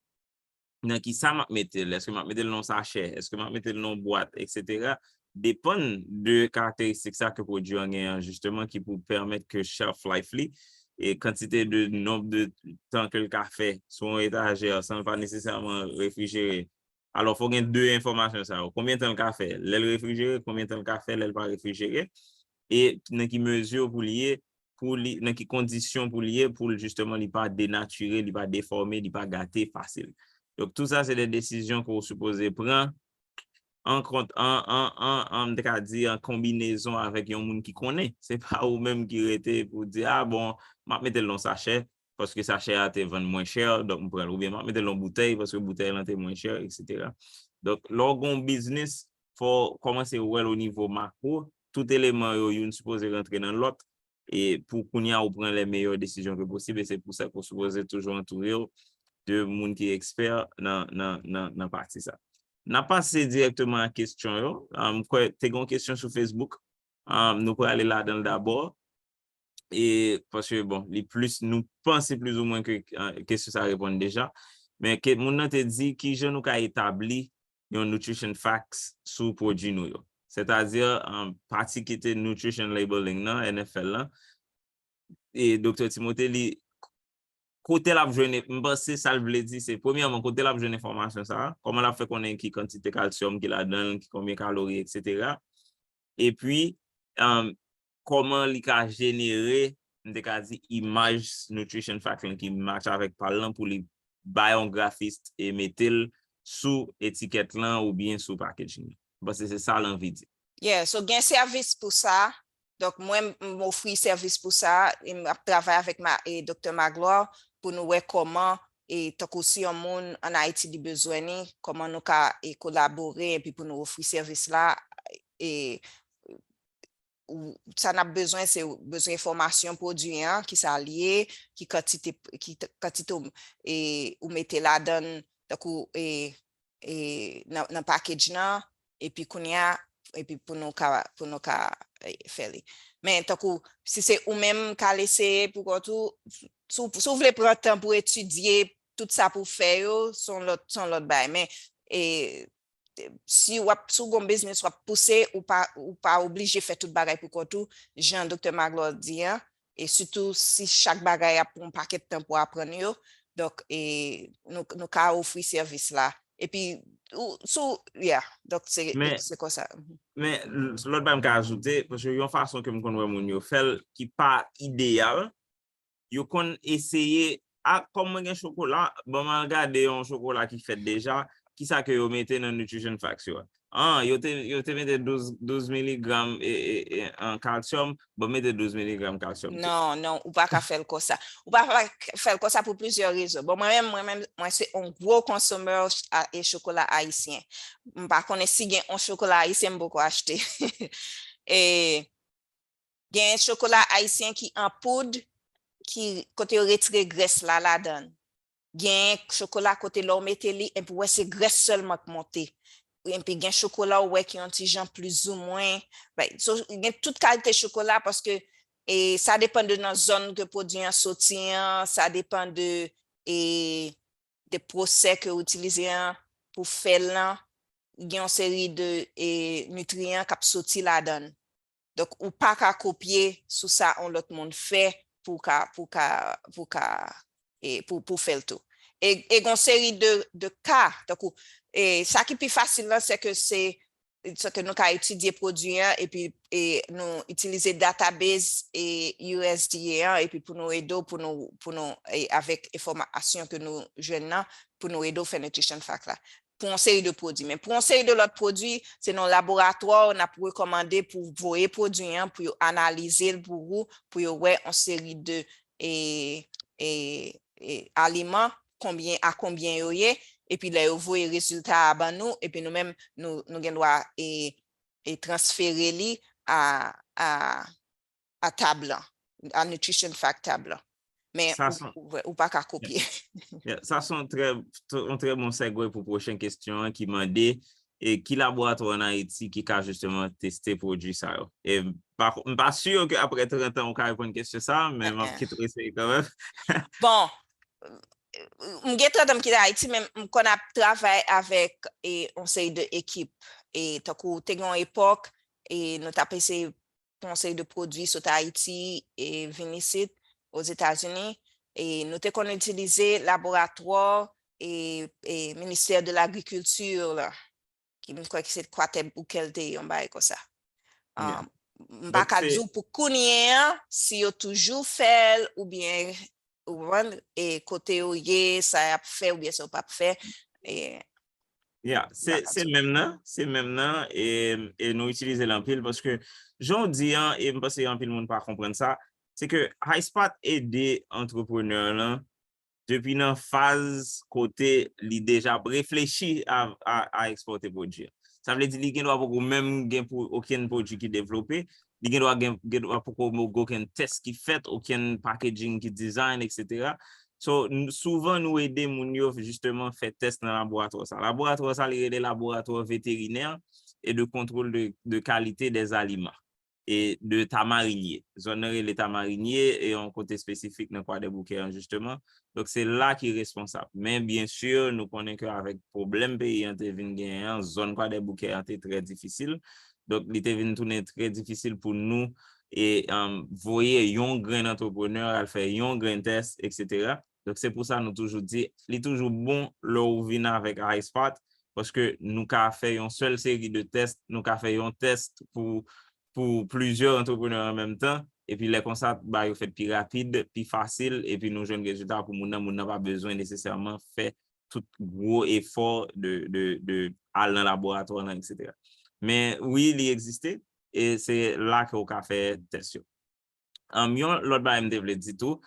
nan ki sa m ap mete l, èske m ap mete l nan yon sachè, èske m ap mete l nan yon bwat, etsetera, depann de karakteristik sa ke pwodui an genyen an, jisteman, ki pou pèmèt ke shelf life li, e kantite de nonb de tan ke l ka fè sou yon etajè san l pa nesesèman refrijere. Alò, fò gen de enfòmasyon sa yo. Konbyen tan l ka fè lè l refrijere, konbyen tan l ka fè lè l pa refrijere, e nan ki mezi pou l ye, pou li, nan ki kondisyon pou l ye, pou l jisteman li pa denatire, li pa defòme, li pa gate fasil. Donk, tou sa se de desizyon ke w sipoze pran an kont, an, an, an, an, m te ka di an konbinezon avèk yon moun ki konnen. Se pa ou menm ki rete pou di, a bon, m ap mete l nan sachè, paske sachè a te vann mwen chè, donk m pran l, oubyen m ap mete l nan boutèy, paske boutèy lan te mwen chè, etsetera. Donk, lè w gen yon biznis, fò w kòmanse wè l o nivo makwo, tout eleman yo, youn sipoze rantre nan lòt, e pou kounye a, ou pran lè meyè desizyon ke posib, e se pou sa ke w sipoze toujou antoure w de moun ki ekspè nan, nan, nan, nan pati sa. N ap pase dirèkteman a kesyon yo. Ah, m kwè te gen yon kesyon sou Facebook. Ah, nou prale ladan l dabò. E paske, bon, li plis, nou panse plizoumwen ke, ah, kesyon sa reponn deja. Men ke moun nan te di, kijan nou ka etabli yon nutrition facts sou pwodui nou yo? Sètadi, ah, pati ki te nutrition labeling nan, N F L lan, e Doktè Timothée, li, kote l ap jwenn, m panse sa l vle di, se premyèman, kote l ap jwenn enfòmasyon sa a, kòman l ap fè konnen ki kantite kalsyòm ki ladan l, ki konbyen kalori, etsetera. Epi, um, kòman li ka jenere, m te ka di, imaj nutrition fact lan ki match avèk pa l lan pou li bay yon grafis e mete l sou etikèt lan oubyen sou packaging lan. M panse se sa l anvi di. Yeah, so gen sèvis pou sa. Donk, mwen, m ofri sèvis pou sa. E m ap travay avèk ma, e Doktè Magloire pou nou wè kòman, e tankou si yon moun ann Ayiti li bezwen li, kòman nou ka e kolabore epi pou nou ofri sèvis la. E ou, sa n ap bezwen, se bezwen enfòmasyon pwodui an, ki sa l ye, ki kantite, ki t- kantite w, e, ou mete ladan l, tankou e, e, nan, nan package lan, epi kounye a, epi pou nou ka, pou nou ka e, fè li. Men tankou, si se ou menm k al eseye pou kont ou, si w, si w vle pran tan pou etidye tout sa pou w fè yo, se yon lòt, se yon lòt bagay. Men e, si w ap, si w gen yon biznis w ap pouse, ou pa, ou pa oblije fè tout bagay pou kont ou, jan Doktè Magloire di an, e sitou si chak bagay ap pran yon pakèt tan pou aprann yo. Donk, e, nou, nou ka ofri sèvis la. Epi, ou, sou, yeah, donk se, Men- se konsa. Mhm. Men l- lòt bagay m ka ajoute, paske yon fason ke m konn wè moun yo fè l ki pa ideyal, yo konn eseye, a, kòm mwen gen chokola, ban m al gade yon chokola ki fèt deja, kisa ke yo mete nan nutrition facts yo a? Ah, yo te, yo te mete douz, douz miligram e, e, e, an kalsyòm, ban m mete douz miligram kalsyòm tou. Non, non, ou pa ka fè l konsa. Ou pa ka fè l konsa pou plizyè rezon. Bon, mwen menm, mwen menm, mwen se yon gwo konsomè a- e chokola ayisyen. M pa konnen si gen yon chokola ayisyen m poko achte. E gen chokola ayisyen ki an poud, ki kote yo retire grès la ladan l. Gen chokola kote lè w mete li, epi w wè se grès sèlman k monte. Epi gen chokola w wè ki yon ti jan plizoumwen. Bay, so, gen tout kalite chokola paske e sa depann de nan zòn ke pwodui an soti an, sa depann de, e, de pwosè ke w itilize an pou fè l lan. Gen yon seri de e, nitriyan k ap soti ladan l. Donk, ou pa ka kopye sou sa yon lòt moun fè pou w ka, pou w ka, pou w ka, e, pou, pou w fè l tou. E, e gen yon seri de, de ka, tankou, e, sa ki pi fasil lan, se ke se, se ke nou ka etidye pwodui an, epi e, nou itilize database e, U S D A an, epi pou nou ede w, pou nou, pou nou, e, avèk enfòmasyon ke nou jwenn nan, pou nou ede w fè nutrition fact la. Pou yon seri de pwodui. Men pou yon seri de lòt pwodui, se nan laboratwa w n ap rekòmande pou voye pwodui an, pou yo analize l pou ou, pou yo wè yon seri de e, e, e, aliman, konbyen a konbyen yo ye, epi lè yo voye rezilta a ban nou, epi nou menm, nou, nou gen dwa e, e transfere li a, a, a tab lan, a nutrition fact tab lan. Men Sa ou, son- ou, ou pa ka kopye. Yeah, sa se yon trè, yon trè bon segue pou pwochen kesyon an ki mande, e ki laboratwa an Ayiti ki ka jisteman teste pwodui sa yo? E m pa, m pa si ke apre trant an ou ka reponn kesyon sa, men m ap kite w eseye kanmenm. Bon, m gen trant an m kite Ayiti, men m konn ap travay avèk e, yon seri de ekip. E tankou te gen yon epòk, e nou t ap eseye pran yon seri de pwodui sot Ayiti e vin isit, Ozetazini. E nou te konn itilize laboratwa e, e Ministè de Lagrikilti la, ki m kwè ki se Kwatèb ou kèl te ye, yon bagay konsa. Yeah. Um, m pa Donk, ka se- di w pou kounye a, si yo toujou fè l, oubyen, ou konprann, e kote yo ye, sa y ap fè, oubyen sa yo p ap fè. E, Yeah, se, Dakò. Se menm nan, se menm nan, e, e nou itilize l anpil, paske jan w di an, e m panse anpil moun pa konprann sa, se ke Highspot ede antreprenè lan depi nan faz kote li deja ap reflechi a, a, a ekspòte pwodui an. Sa vle di li gen dwa poko menm gen pou okenn pwodui ki devlope, li gen dwa gen, gen dwa poko gen okenn tès ki fèt, okenn packaging ki design, et cetera. So, n- souvan nou ede moun yo jisteman fè tès nan laboratwa sa. Laboratwa sa, li rele laboratwa veterinè e de contrôle de, de qualité des aliments et de Tamarinye. Zòn nan rele Tamarinye e yon kote espesifik nan Kwadèboukè an, jisteman. Donk, se la ki responsab. Men, byen si, nou konnen ke avèk pwoblèm peyi an te vin genyen an, zòn Kwadèboukè an te trè difisil. Donk, li te vin tounen trè difisil pou nou e um, voye yon grenn antreprenè al fè yon grenn tès, et cetera. Donk, se pou sa nou toujou di, li toujou bon lè w vin avèk Highspot, paske nou ka fè yon sèl seri de tès, nou ka fè yon tès pou, pou plizyè antreprenè an menm tan, epi lè konsa, bagay yo fèt pi rapid, pi fasil, epi nou jwenn rezilta pou moun nan, moun nan pa bezwen nesesèman fè tout gwo efò de, de, de al nan laboratwa lan, et cetera. Men wi, li egziste, e se la ke w ka fè tès yo. Um, yon lòt bagay m te vle di tou,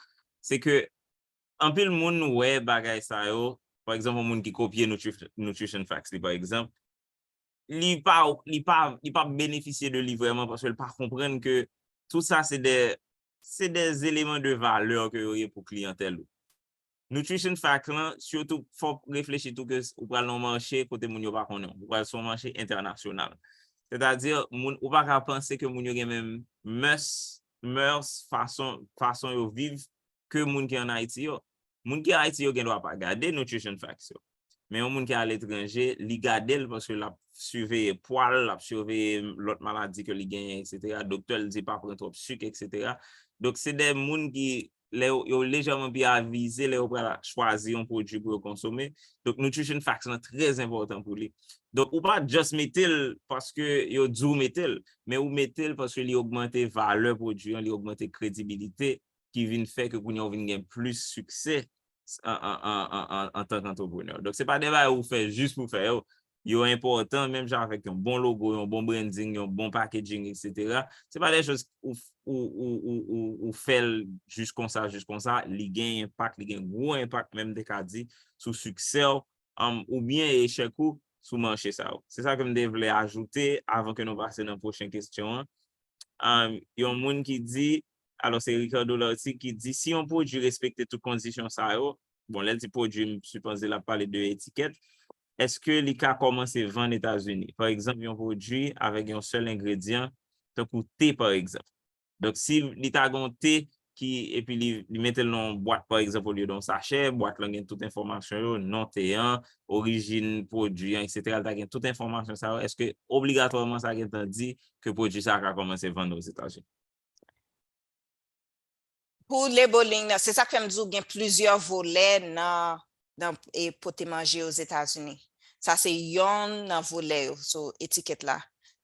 se ke anpil moun wè bagay sa yo, pa egzanp, yon moun ki kopye Nutrition, Nutrition Facts li, pa egzanp, li pa, li pa, li pa benefisye de li vrèman paske l pa konprann ke tout sa se de, se de eleman de valè ke yo ye pou kliyantèl ou. Nutrition Facts lan, sitou, fò w reflechi tou ke ou pral nan yon mache kote moun yo pa konnen w. Ou pral sou yon mache entènasyonal. Sètadi, moun, ou pa ka panse ke moun yo gen menm mœurs, mœurs, fason, fason yo viv ke moun ki ann Ayiti yo. Moun ki Ayiti yo gen dwa pa gade Nutrition Facts yo. Men yon moun ki aletranje, li gade l paske l ap siveye pwa l, l ap siveye lòt maladi ke li genyen, et cetera. Doktè l di pa pran twòp sik, et cetera. Donk, se de moun ki lè yo, yo lejèman pi avize lè yo pral chwazi yon pwodui pou yo konsome. Donk, Nutrition Facts lan trè enpòtan pou li. Donk, ou pa just mete l paske yo di w mete l, men ou mete l paske li ogmante valè pwodui an, li ogmante kredibilite ki vin fè ke kounye a w vin gen plis siksè an, an, an, an, an, antanke antreprenè. Donk, se pa de bagay ou fè jis pou fè yo. Yo enpòtan, menm jan avèk yon bon logo, yon bon branding, yon bon packaging, et cetera. Se pa de choz ou, ou, ou, ou, ou, ou fè l jis konsa, jis konsa. Li gen enpak, li gen gwo enpak, menm m te ka di, sou siksè w, um, oubyen echèk ou sou mache sa yo. Se sa ke m te vle ajoute avan ke nou pase nan pwochen kesyon an. Um, yon moun ki di, alò se Ricardo Lartigue ki di, si yon pwodui respekte tout kondisyon sa yo, bon, lè l di pwodui, m sipoze l ap pale de etikèt, èske li ka kòmanse vann Etazini? Pa egzanp, yon pwodui avèk yon sèl engredyan, tankou te, pa egzanp. Donk, si li ta gen yon te ki, epi li, li mete l nan yon bwat, pa egzanp, olye de yon sachè, bwat lan gen tout enfòmasyon yo, non te an, orijin pwodui an, et cetera, li ta gen tout enfòmasyon sa yo, èske obligatwaman sa gentan di ke pwodui sa a ka kòmanse vann Ozetazini? Pou labeling nan, se sa k fè m di w gen plizyè volè nan, nan e, pote manje Ozetazini. Sa se yonn nan volè yo, so etikèt la.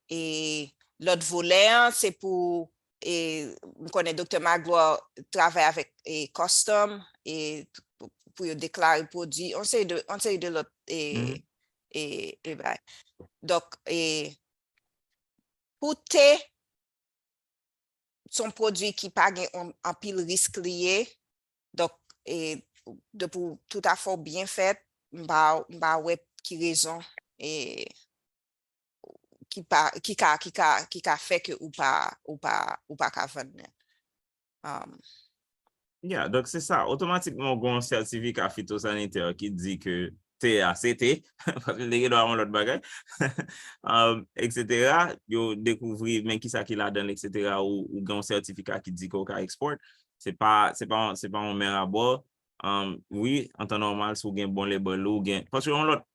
E lòt volè an, se pou, e, m konnen Doktè Magloire travay avèk e, Custom e, pou yo deklare pwodui, yon seri de, yon seri de lòt e, e, e bagay. Donk, e, pou te, se yon pwodui ki pa gen anpil risk li ye. Donk, e, depi w tout afè w byen fèt, m pa, m pa wè ki rezon e, ki pa, ki ka, ki ka, ki ka fè ke ou pa, ou pa, ou pa ka vann li. Um, Yeah, donk se sa. Otomatikman, w gen yon sètifika fitosanitè ki di ke te a se te, paske l te gen dwa yon lòt bagay, um, et cetera. Yo dekouvri men kisa ki ladan l, et cetera. Ou, ou gen yon sètifika ki di ke w ka ekspòt. Se pa, se pa, se pa yon mè abò. Um, wi, an tan nòmal, si w gen bon label ou, ou gen, paske yon lòt,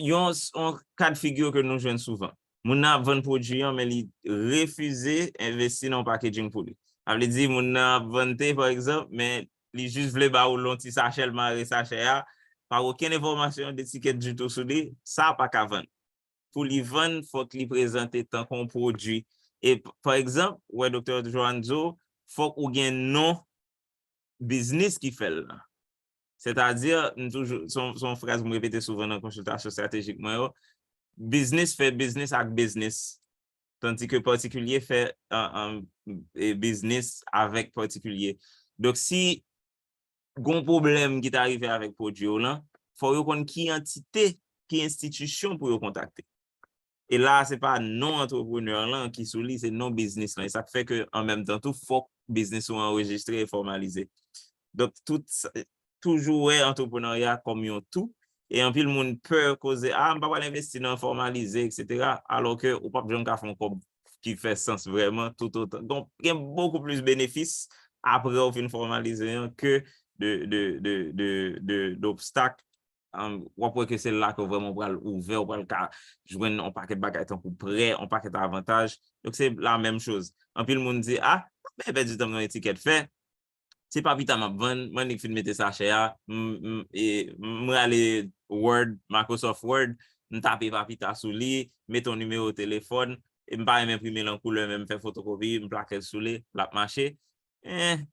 yon, yon kad figi ke nou jwenn souvan. Moun nan ap vann pwodui an, men li refize envesti nan yon packaging pou li. Sa vle di, moun nan ap vann te, pa egzanp, men li jis vle ba ou l yon ti sachè, l mare sachè a, pa okenn enfòmasyon detikèt ditou sou li, sa pa ka vann. Pou li vann, fòk li prezante tankou yon pwodui. E, pa egzanp, wè Doktè Joanne di w, fòk ou gen non biznis ki fè l lan. Sètadi, m toujou, se yon, se yon fraz m repete souvan nan konsiltasyon estratejik mwen yo, biznis fè biznis ak biznis. Tandis ke patikilye fè, an, an, e, biznis avèk patikilye. Donk, si gon pwoblèm ki ta rive avèk pwodui w lan, fò yo konn ki antite, ki enstitisyon pou yo kontakte. E la, se pa non antreprenè lan ki sou li, se non biznis lan. E sa k fè ke, an menm tan tou, fòk biznis ou anrejistre e fòmalize. Donk, tout sa, toujou wè antreprenarya kòm yon tou. E anpil moun pè koze, a, m pa pral envesti nan fòmalize, etsetera. Alò ke ou p ap janm ka fè yon kòb ki fè sans vrèman, toutotan. Donk, gen bokou plis benefis apre ou fin fòmalize an ke de, de, de, de, de, d'obstak. Um, w ap wè ke se la ke vrèman ou pral ouvè, ou pral ka jwenn yon pakèt bagay tankou prè, yon pakèt avantaj. Donk, se la menm choz. Anpil moun di, a, m pa pèdi tan m nan etikèt fè. Se papita m ap vann, m annik fin mete sachè a, m, m, e, m rale Word, Microsoft Word, m tape papita sou li, mete yon nimewo telefòn, e m pa renmen enprime l an koulè, men m fè fotokopi, m plake l sou li, l ap mache. Eh,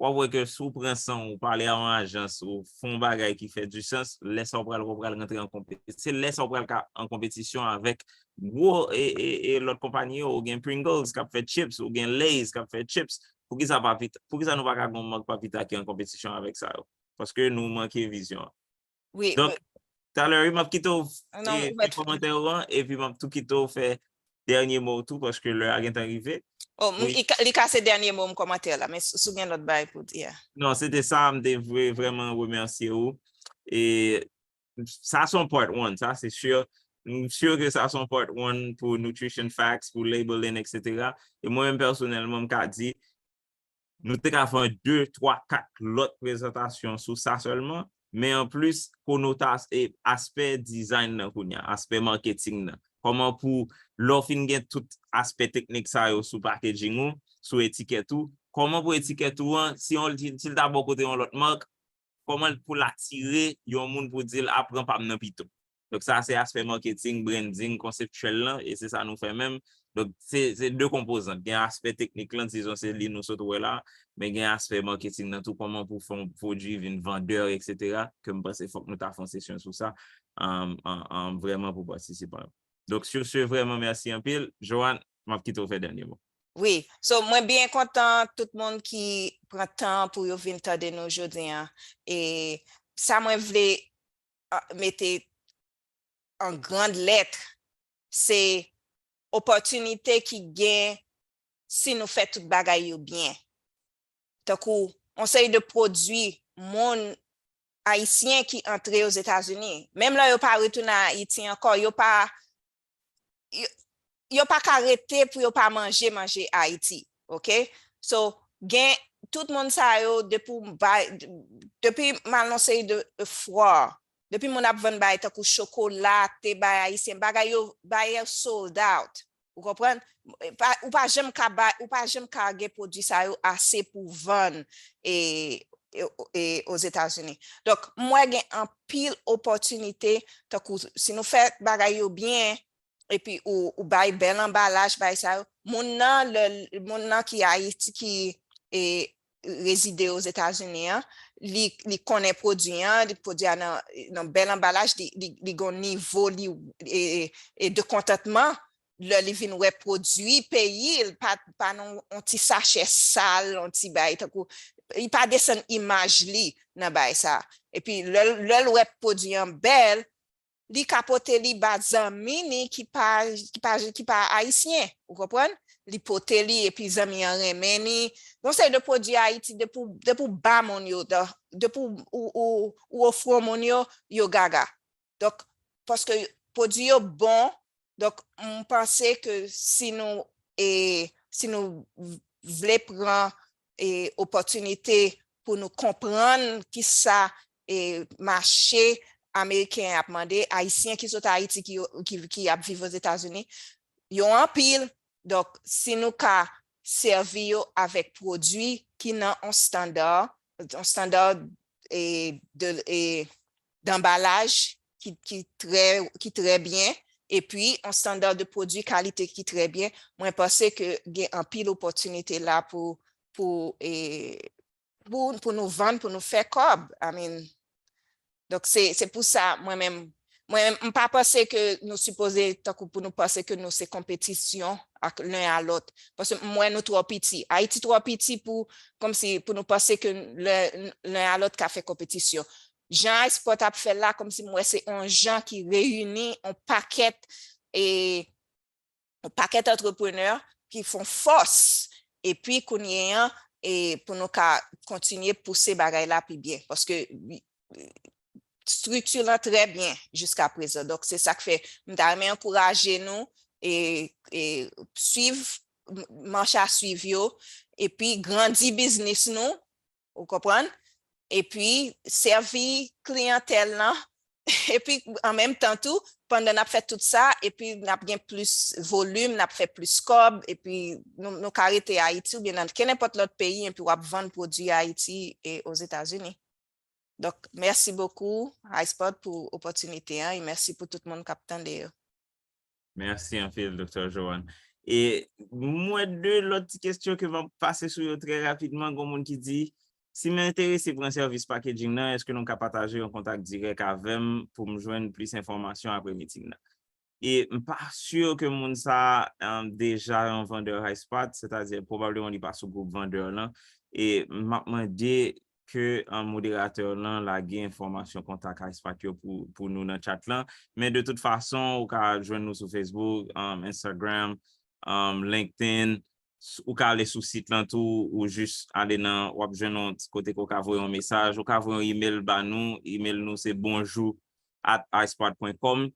w ap wè ke si w pran san w, w pale a yon ajans, ou fè yon bagay ki fè du sens, lè sa w pral, w pral rantre an konpe-, se lè sa w pral ka an konpetisyon avèk gwo e, e, e lòt konpayi yo, ou gen Pringles k ap fè chips, ou gen Lay's k ap fè chips, poukisa pa pita, poukisa nou pa ka gen yon mank papita ki an konpetisyon avèk sa yo? Paske nou manke vizyon an. Wi, Donk, wi. Talè, wi, m ap kite w Non, e, ou mèt fè kòmantè ou an, epi m ap tou kite w fè dènye mo tou, paske lè a gentan rive. Oh, m- Wi. li ka- li kase dènye mo m kòmantè la, men si si w gen lòt bagay pou di a. Non, se te sa, m te vle vrèman remèsye ou. E sa se yon part one, sa se si. M si ke sa se yon part one pou nutrition facts, pou labeling, etsetera. E mwen menm pèsonèlman, m ka di, nou te ka fè de, twa, kat lòt prezantasyon sou sa sèlman, men anplis, konotas e aspè design nan kounye a, aspè marketing nan. Kòman pou, lè w fin gen tout aspè teknik sa yo sou packaging ou, sou etikèt ou, kòman pou etikèt ou an, si yon, si, si l ta bò kote yon lòt mak, kòman pou l atire yon moun pou di l, a, pran pa m nan pito. Donk, sa se aspè marketing, branding, konseptyèl lan, e se sa nou fè menm. Donk, se, se de konpozant. Gen aspè teknik lan, dizon se li nou sot wè la, men gen aspè marketing nan tou, kòman pou fè yon pwodui vin vandè, etsetera, ke m panse fòk nou ta fè yon sesyon sou sa, um, um, um, vrèman pou patisipan yo. Donk, sur ce, vrèman, mèsi anpil. Joanne, m ap kite w fè dènye mo. Wi, so mwen byen kontan tout moun ki pran tan pou yo vin tande nou jodi an. E sa mwen vle ah, mete an grand lèt, se opòtinite ki gen si nou fè tout bagay yo byen. Tankou, yon seri de pwodui moun ayisyen ki antre Ozetazini, menm lè yo pa retounen Ayiti ankò, yo pa, yo, yo pa ka rete pou yo pa manje manje Ayiti, oke? So, gen tout moun sa yo, depi w bay, depi m al nan seri de, de fwa, depi moun ap vann bagay tankou chokola, te bay ayisyen, bagay yo, bagay yo sold out. Ou konprann? Pa, ou pa janm ka bay, ou pa janm ka gen pwodui sa yo ase pou vann e, e, e Ozetazini. Donk, m wè gen anpil opòtinite, tankou si nou fè bagay yo byen, epi ou, ou bay bèl anbalaj, bay sa yo, moun nan, lè, moun nan ki Ayiti, ki e, rezide Ozetazini an, li, li konnen pwodui an, li pwodui a nan, nan bèl anbalaj, li, li, li gon nivo li, e, e, e de kontantman, lè li vin wè pwodui peyi l, pa, pa nan yon ti sachè sal, yon ti bay, tankou, li pa desann imaj li nan bay sa. Epi lè, lè l wè pwodui an bèl, li ka pote li ba zanmi li ki pa, ki pa, ki pa ayisyen, ou konprann? Li pote li, epi zanmi an renmen li. Yon seri de pwodui Ayiti, depi w, depi w ba moun yo, de, depi w, ou, ou, ou ofri moun yo, yo gaga. Donk, paske pwodui yo bon, donk, m panse ke si nou, e, si nou vle pran, e, opòtinite pou nou konprann kisa, e, mache ameriken ap mande, ayisyen ki sot Ayiti, ki, ki, ki ap viv Ozetazini, yo anpil. Donk, si nou ka sèvi yo avèk pwodui ki nan yon standard, yon standard, e, de, e, d'anbalaj ki, ki trè, ki trè byen, epi yon standard de pwodui kalite ki trè byen, mwen panse ke gen anpil opòtinite la pou, pou, e, pou, pou nou vann, pou nou fè kòb. I mean, donk, se, se pou sa, mwen menm, mwen menm, m pa panse ke nou sipoze, tankou pou nou panse ke nou se konpetisyon ak len a lòt. Paske m wè nou twò piti. Ayiti twò piti pou, kòmsi, pou nou panse ke len, len a lòt ka fè konpetisyon. Jan Isport ap fè l la, kòmsi m wè se yon jan ki reyini yon pakèt, e, yon pakèt antreprenè ki fè yon fòs. Epi kounye an, e pou nou ka kontinye pouse bagay la pi byen. Paske estrikti lan trè byen jiska prezan. Donk, se sa k fè m ta renmen ankouraje nou e, e swiv m- manch a swiv yo, epi grandi biznis nou, ou konprann? Epi sèvi kliyantèl lan. Epi an menm tan tou, pandan n ap fè tout sa, epi n ap gen plis volim, n ap fè plis kòb, epi nou, nou ka rete Ayiti oubyen nan kenenpòt lòt peyi, epi w ap vann pwodui Ayiti e Ozetazini. Donk, mèsi bokou, Isport, pou opòtinite an, e mèsi pou tout moun k ap tande yo. Mèsi anpil, Doktè Joanne. E m wè de lòt ti kesyon ke m ap pase sou yo trè rapidman. Gon moun ki di, si m enterese pran sèvis packaging nan, èske nou ka pataje yon kontak dirèk avè m pou m jwenn plis enfòmasyon apre meeting nan? E m pa si ke moun sa a, um, deja yon vandè Isport, sètadi pwobableman li pa sou gwoup vandè lan. E m ap mande ke, um, moderatè lan lage enfòmasyon kontak Isport yo pou, pou nou nan chat lan. Men de tout fason, ou ka jwenn nou sou Facebook, um, Instagram, um, LinkedIn. S- Ou ka ale sou sit lan tou, ou jis ale nan, w ap jwenn yon ti kote ke w ka voye yon mesaj, ou ka voye yon email ba nou. Email nou se bonjou at isport pwen kòm.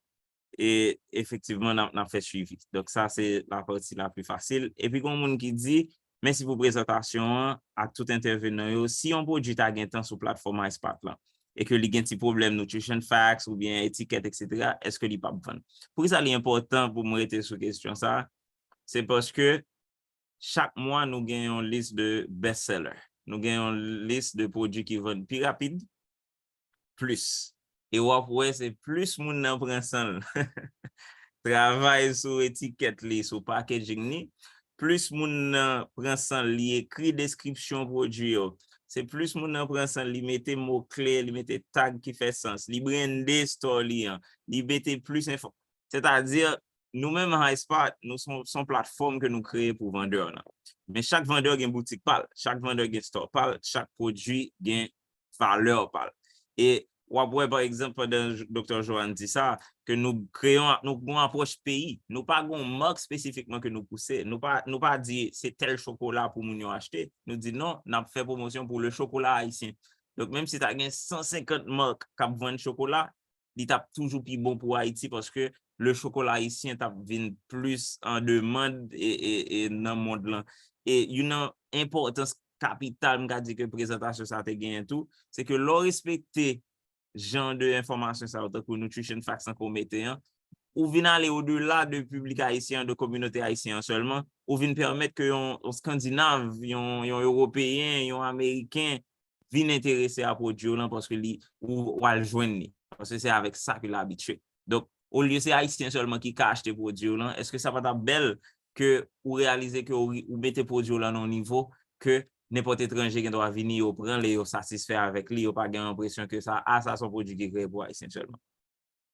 E efektivman, n ap, n ap fè swivi. Donk, sa se lapati la pli fasil. Epi, gen moun ki di, mèsi pou prezantasyon an ak tout entèvenan yo. Si yon pwodui ta gen tan sou platfòm Isport lan, e ke li gen ti pwoblèm nutrition facts oubyen etikèt, etsetera, èske li p ap vann? Poukisa li enpòtan pou mwen rete sou kesyon sa a? Se paske chak mwa, nou gen yon lis de best seller. Nou gen yon lis de pwodui ki vann pi rapid, plis. E w ap wè se plis moun nan pran san l travay sou etikèt li, sou packaging li, plis moun nan pran san l, li ekri deskripsyon pwodui yo. Se plis moun nan pran san l, li mete mo kle, li mete tag ki fè sans, li brande store li an, li mete plis enfo. Sètadi, nou menm Isport, nou se yon, se yon platfòm ke nou kreye pou vandè lan. Men chak vandè gen boutik pa l, chak vandè gen store pa l, chak pwodui gen valè pa l. E w ap wè, pa egzanp, pandan J- Doktè Joanne di sa, ke nou kreye yon, nou gen yon apwòch peyi. Nou pa gen yon mak espesifikman ke nou pouse. Nou pa, nou pa di se tèl chokola pou moun yo achte. Nou di non, n ap fè pwomosyon pou le chokola ayisyen. Donk, menm si ta gen san senkant mak k ap vann chokola, li t ap toujou pi bon pou Ayiti paske le chokola ayisyen t ap vin plis an demann e, e, e nan mond lan. E youn nan enpòtans kapital, m ka di, ke prezantasyon sa te genyen tou, se ke lè w respekte jan de enfòmasyon sa yo, tankou nutrition facts lan ke w mete an, ou vin ale odela de piblik ayisyen an, de kominote ayisyen an sèlman, ou vin pèmèt ke yon, yon Skandinav, yon, yon Ewopeyen, yon Ameriken vin enterese a pwodui w lan paske li, ou, w al jwenn li. Paske se avèk sa ke l abitye. Donk, olye se Ayisyen sèlman ki ka achte pwodui w lan, èske sa pa t ap bèl ke ou reyalize ke ou, ou mete pwodui w lan nan yon nivo ke nenpòt etranje gen dwa vini, yo pran l e yo satisfè avèk li, yo pa gen enpresyon ke sa, a, sa se yon pwodui ki kreye pou Ayisyen sèlman.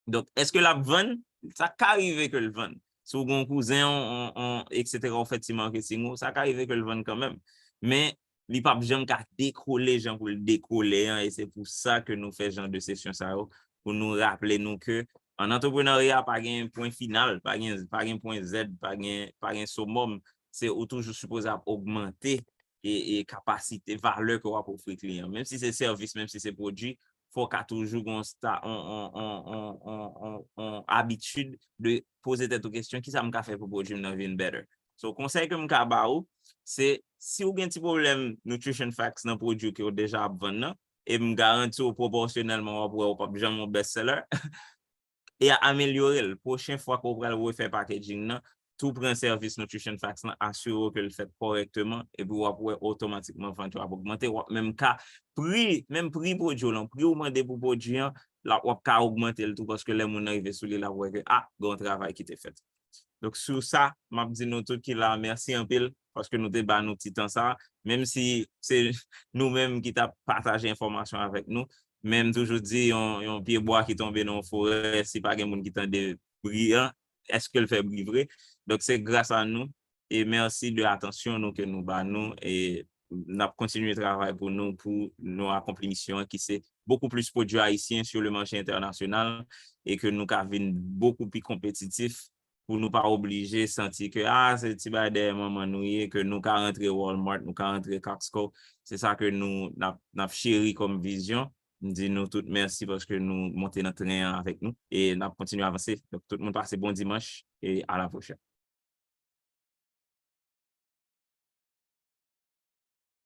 Donk, èske l ap vann? Sa ka rive ke l vann. Si w gen yon kouzen, on, on, on, etsetera, ou fè ti maketing ou, sa ka rive ke l vann kanmenm. Men, li p ap janm ka dekole jan pou l dekole an, e se pou sa ke nou fè jan de sesyon sa yo, pou nou raple nou ke an antreprenarya, pa gen pwen final, pa gen, pa gen pwen Z, pa gen, pa gen somòm. Se ou toujou sipoze ap ogmante e, e kapasite, valè ke w ap ofri kliyan. Menm si se sèvis, menm si se pwodui, fò w ka toujou gen yon sta, on, on, on, on, on, on, on abitid de poze tèt ou kesyon, kisa m ka fè pou pwodui m nan vin better? So, konsèy ke m ka ba ou, se si w gen ti pwoblèm nutrition facts nan pwodui ke w deja ap vann nan, e m garanti w pwopòsyonèlman w ap wè w p ap janm yon best seller, e amelyore l. Pwochen fwa ke w pral refè packaging nan, tou pran sèvis nutrition facts lan, asire w ke l fèt kòrèkteman, epi w ap wè otomatikman vant yo ap ogmante. W ap menm ka pri, menm pri pwodui w lan, pri w mande pou pwodui an, la, w ap ka ogmante l tou, paske lè moun nan rive sou li, l ap wè ke, a, gen yon travay ki te fèt. Donk, sou sa, m ap di nou tout ki la, mèsi anpil, paske nou te ba nou ti tan sa, menm si se nou menm ki t ap pataje enfòmasyon avèk nou, men m toujou di, yon, yon pye bwa ki tonbe nan yon forè, si pa gen moun ki tande bri an, èske l fè bri vre? Donk, se gras a nou, e mèsi de atansyon nou ke nou ba nou, e n ap kontinye travay pou nou, pou nou akonpli misyon an ki se beaucoup plus produits haïtiens sur le marché international, e ke nou ka vin beaucoup pi konpetitif, pou nou pa oblije santi ke, ah, se ti bagay dèyè manman nou ye, ke nou ka rantre Walmart, nou ka rantre Costco. Se sa ke nou n ap, n ap cheri kòm vizyon. M di nou tout mèsi paske nou monte nan tren an avèk nou e n ap kontinye avanse. Donk, tout moun pase bon dimanch e a la pwochèn.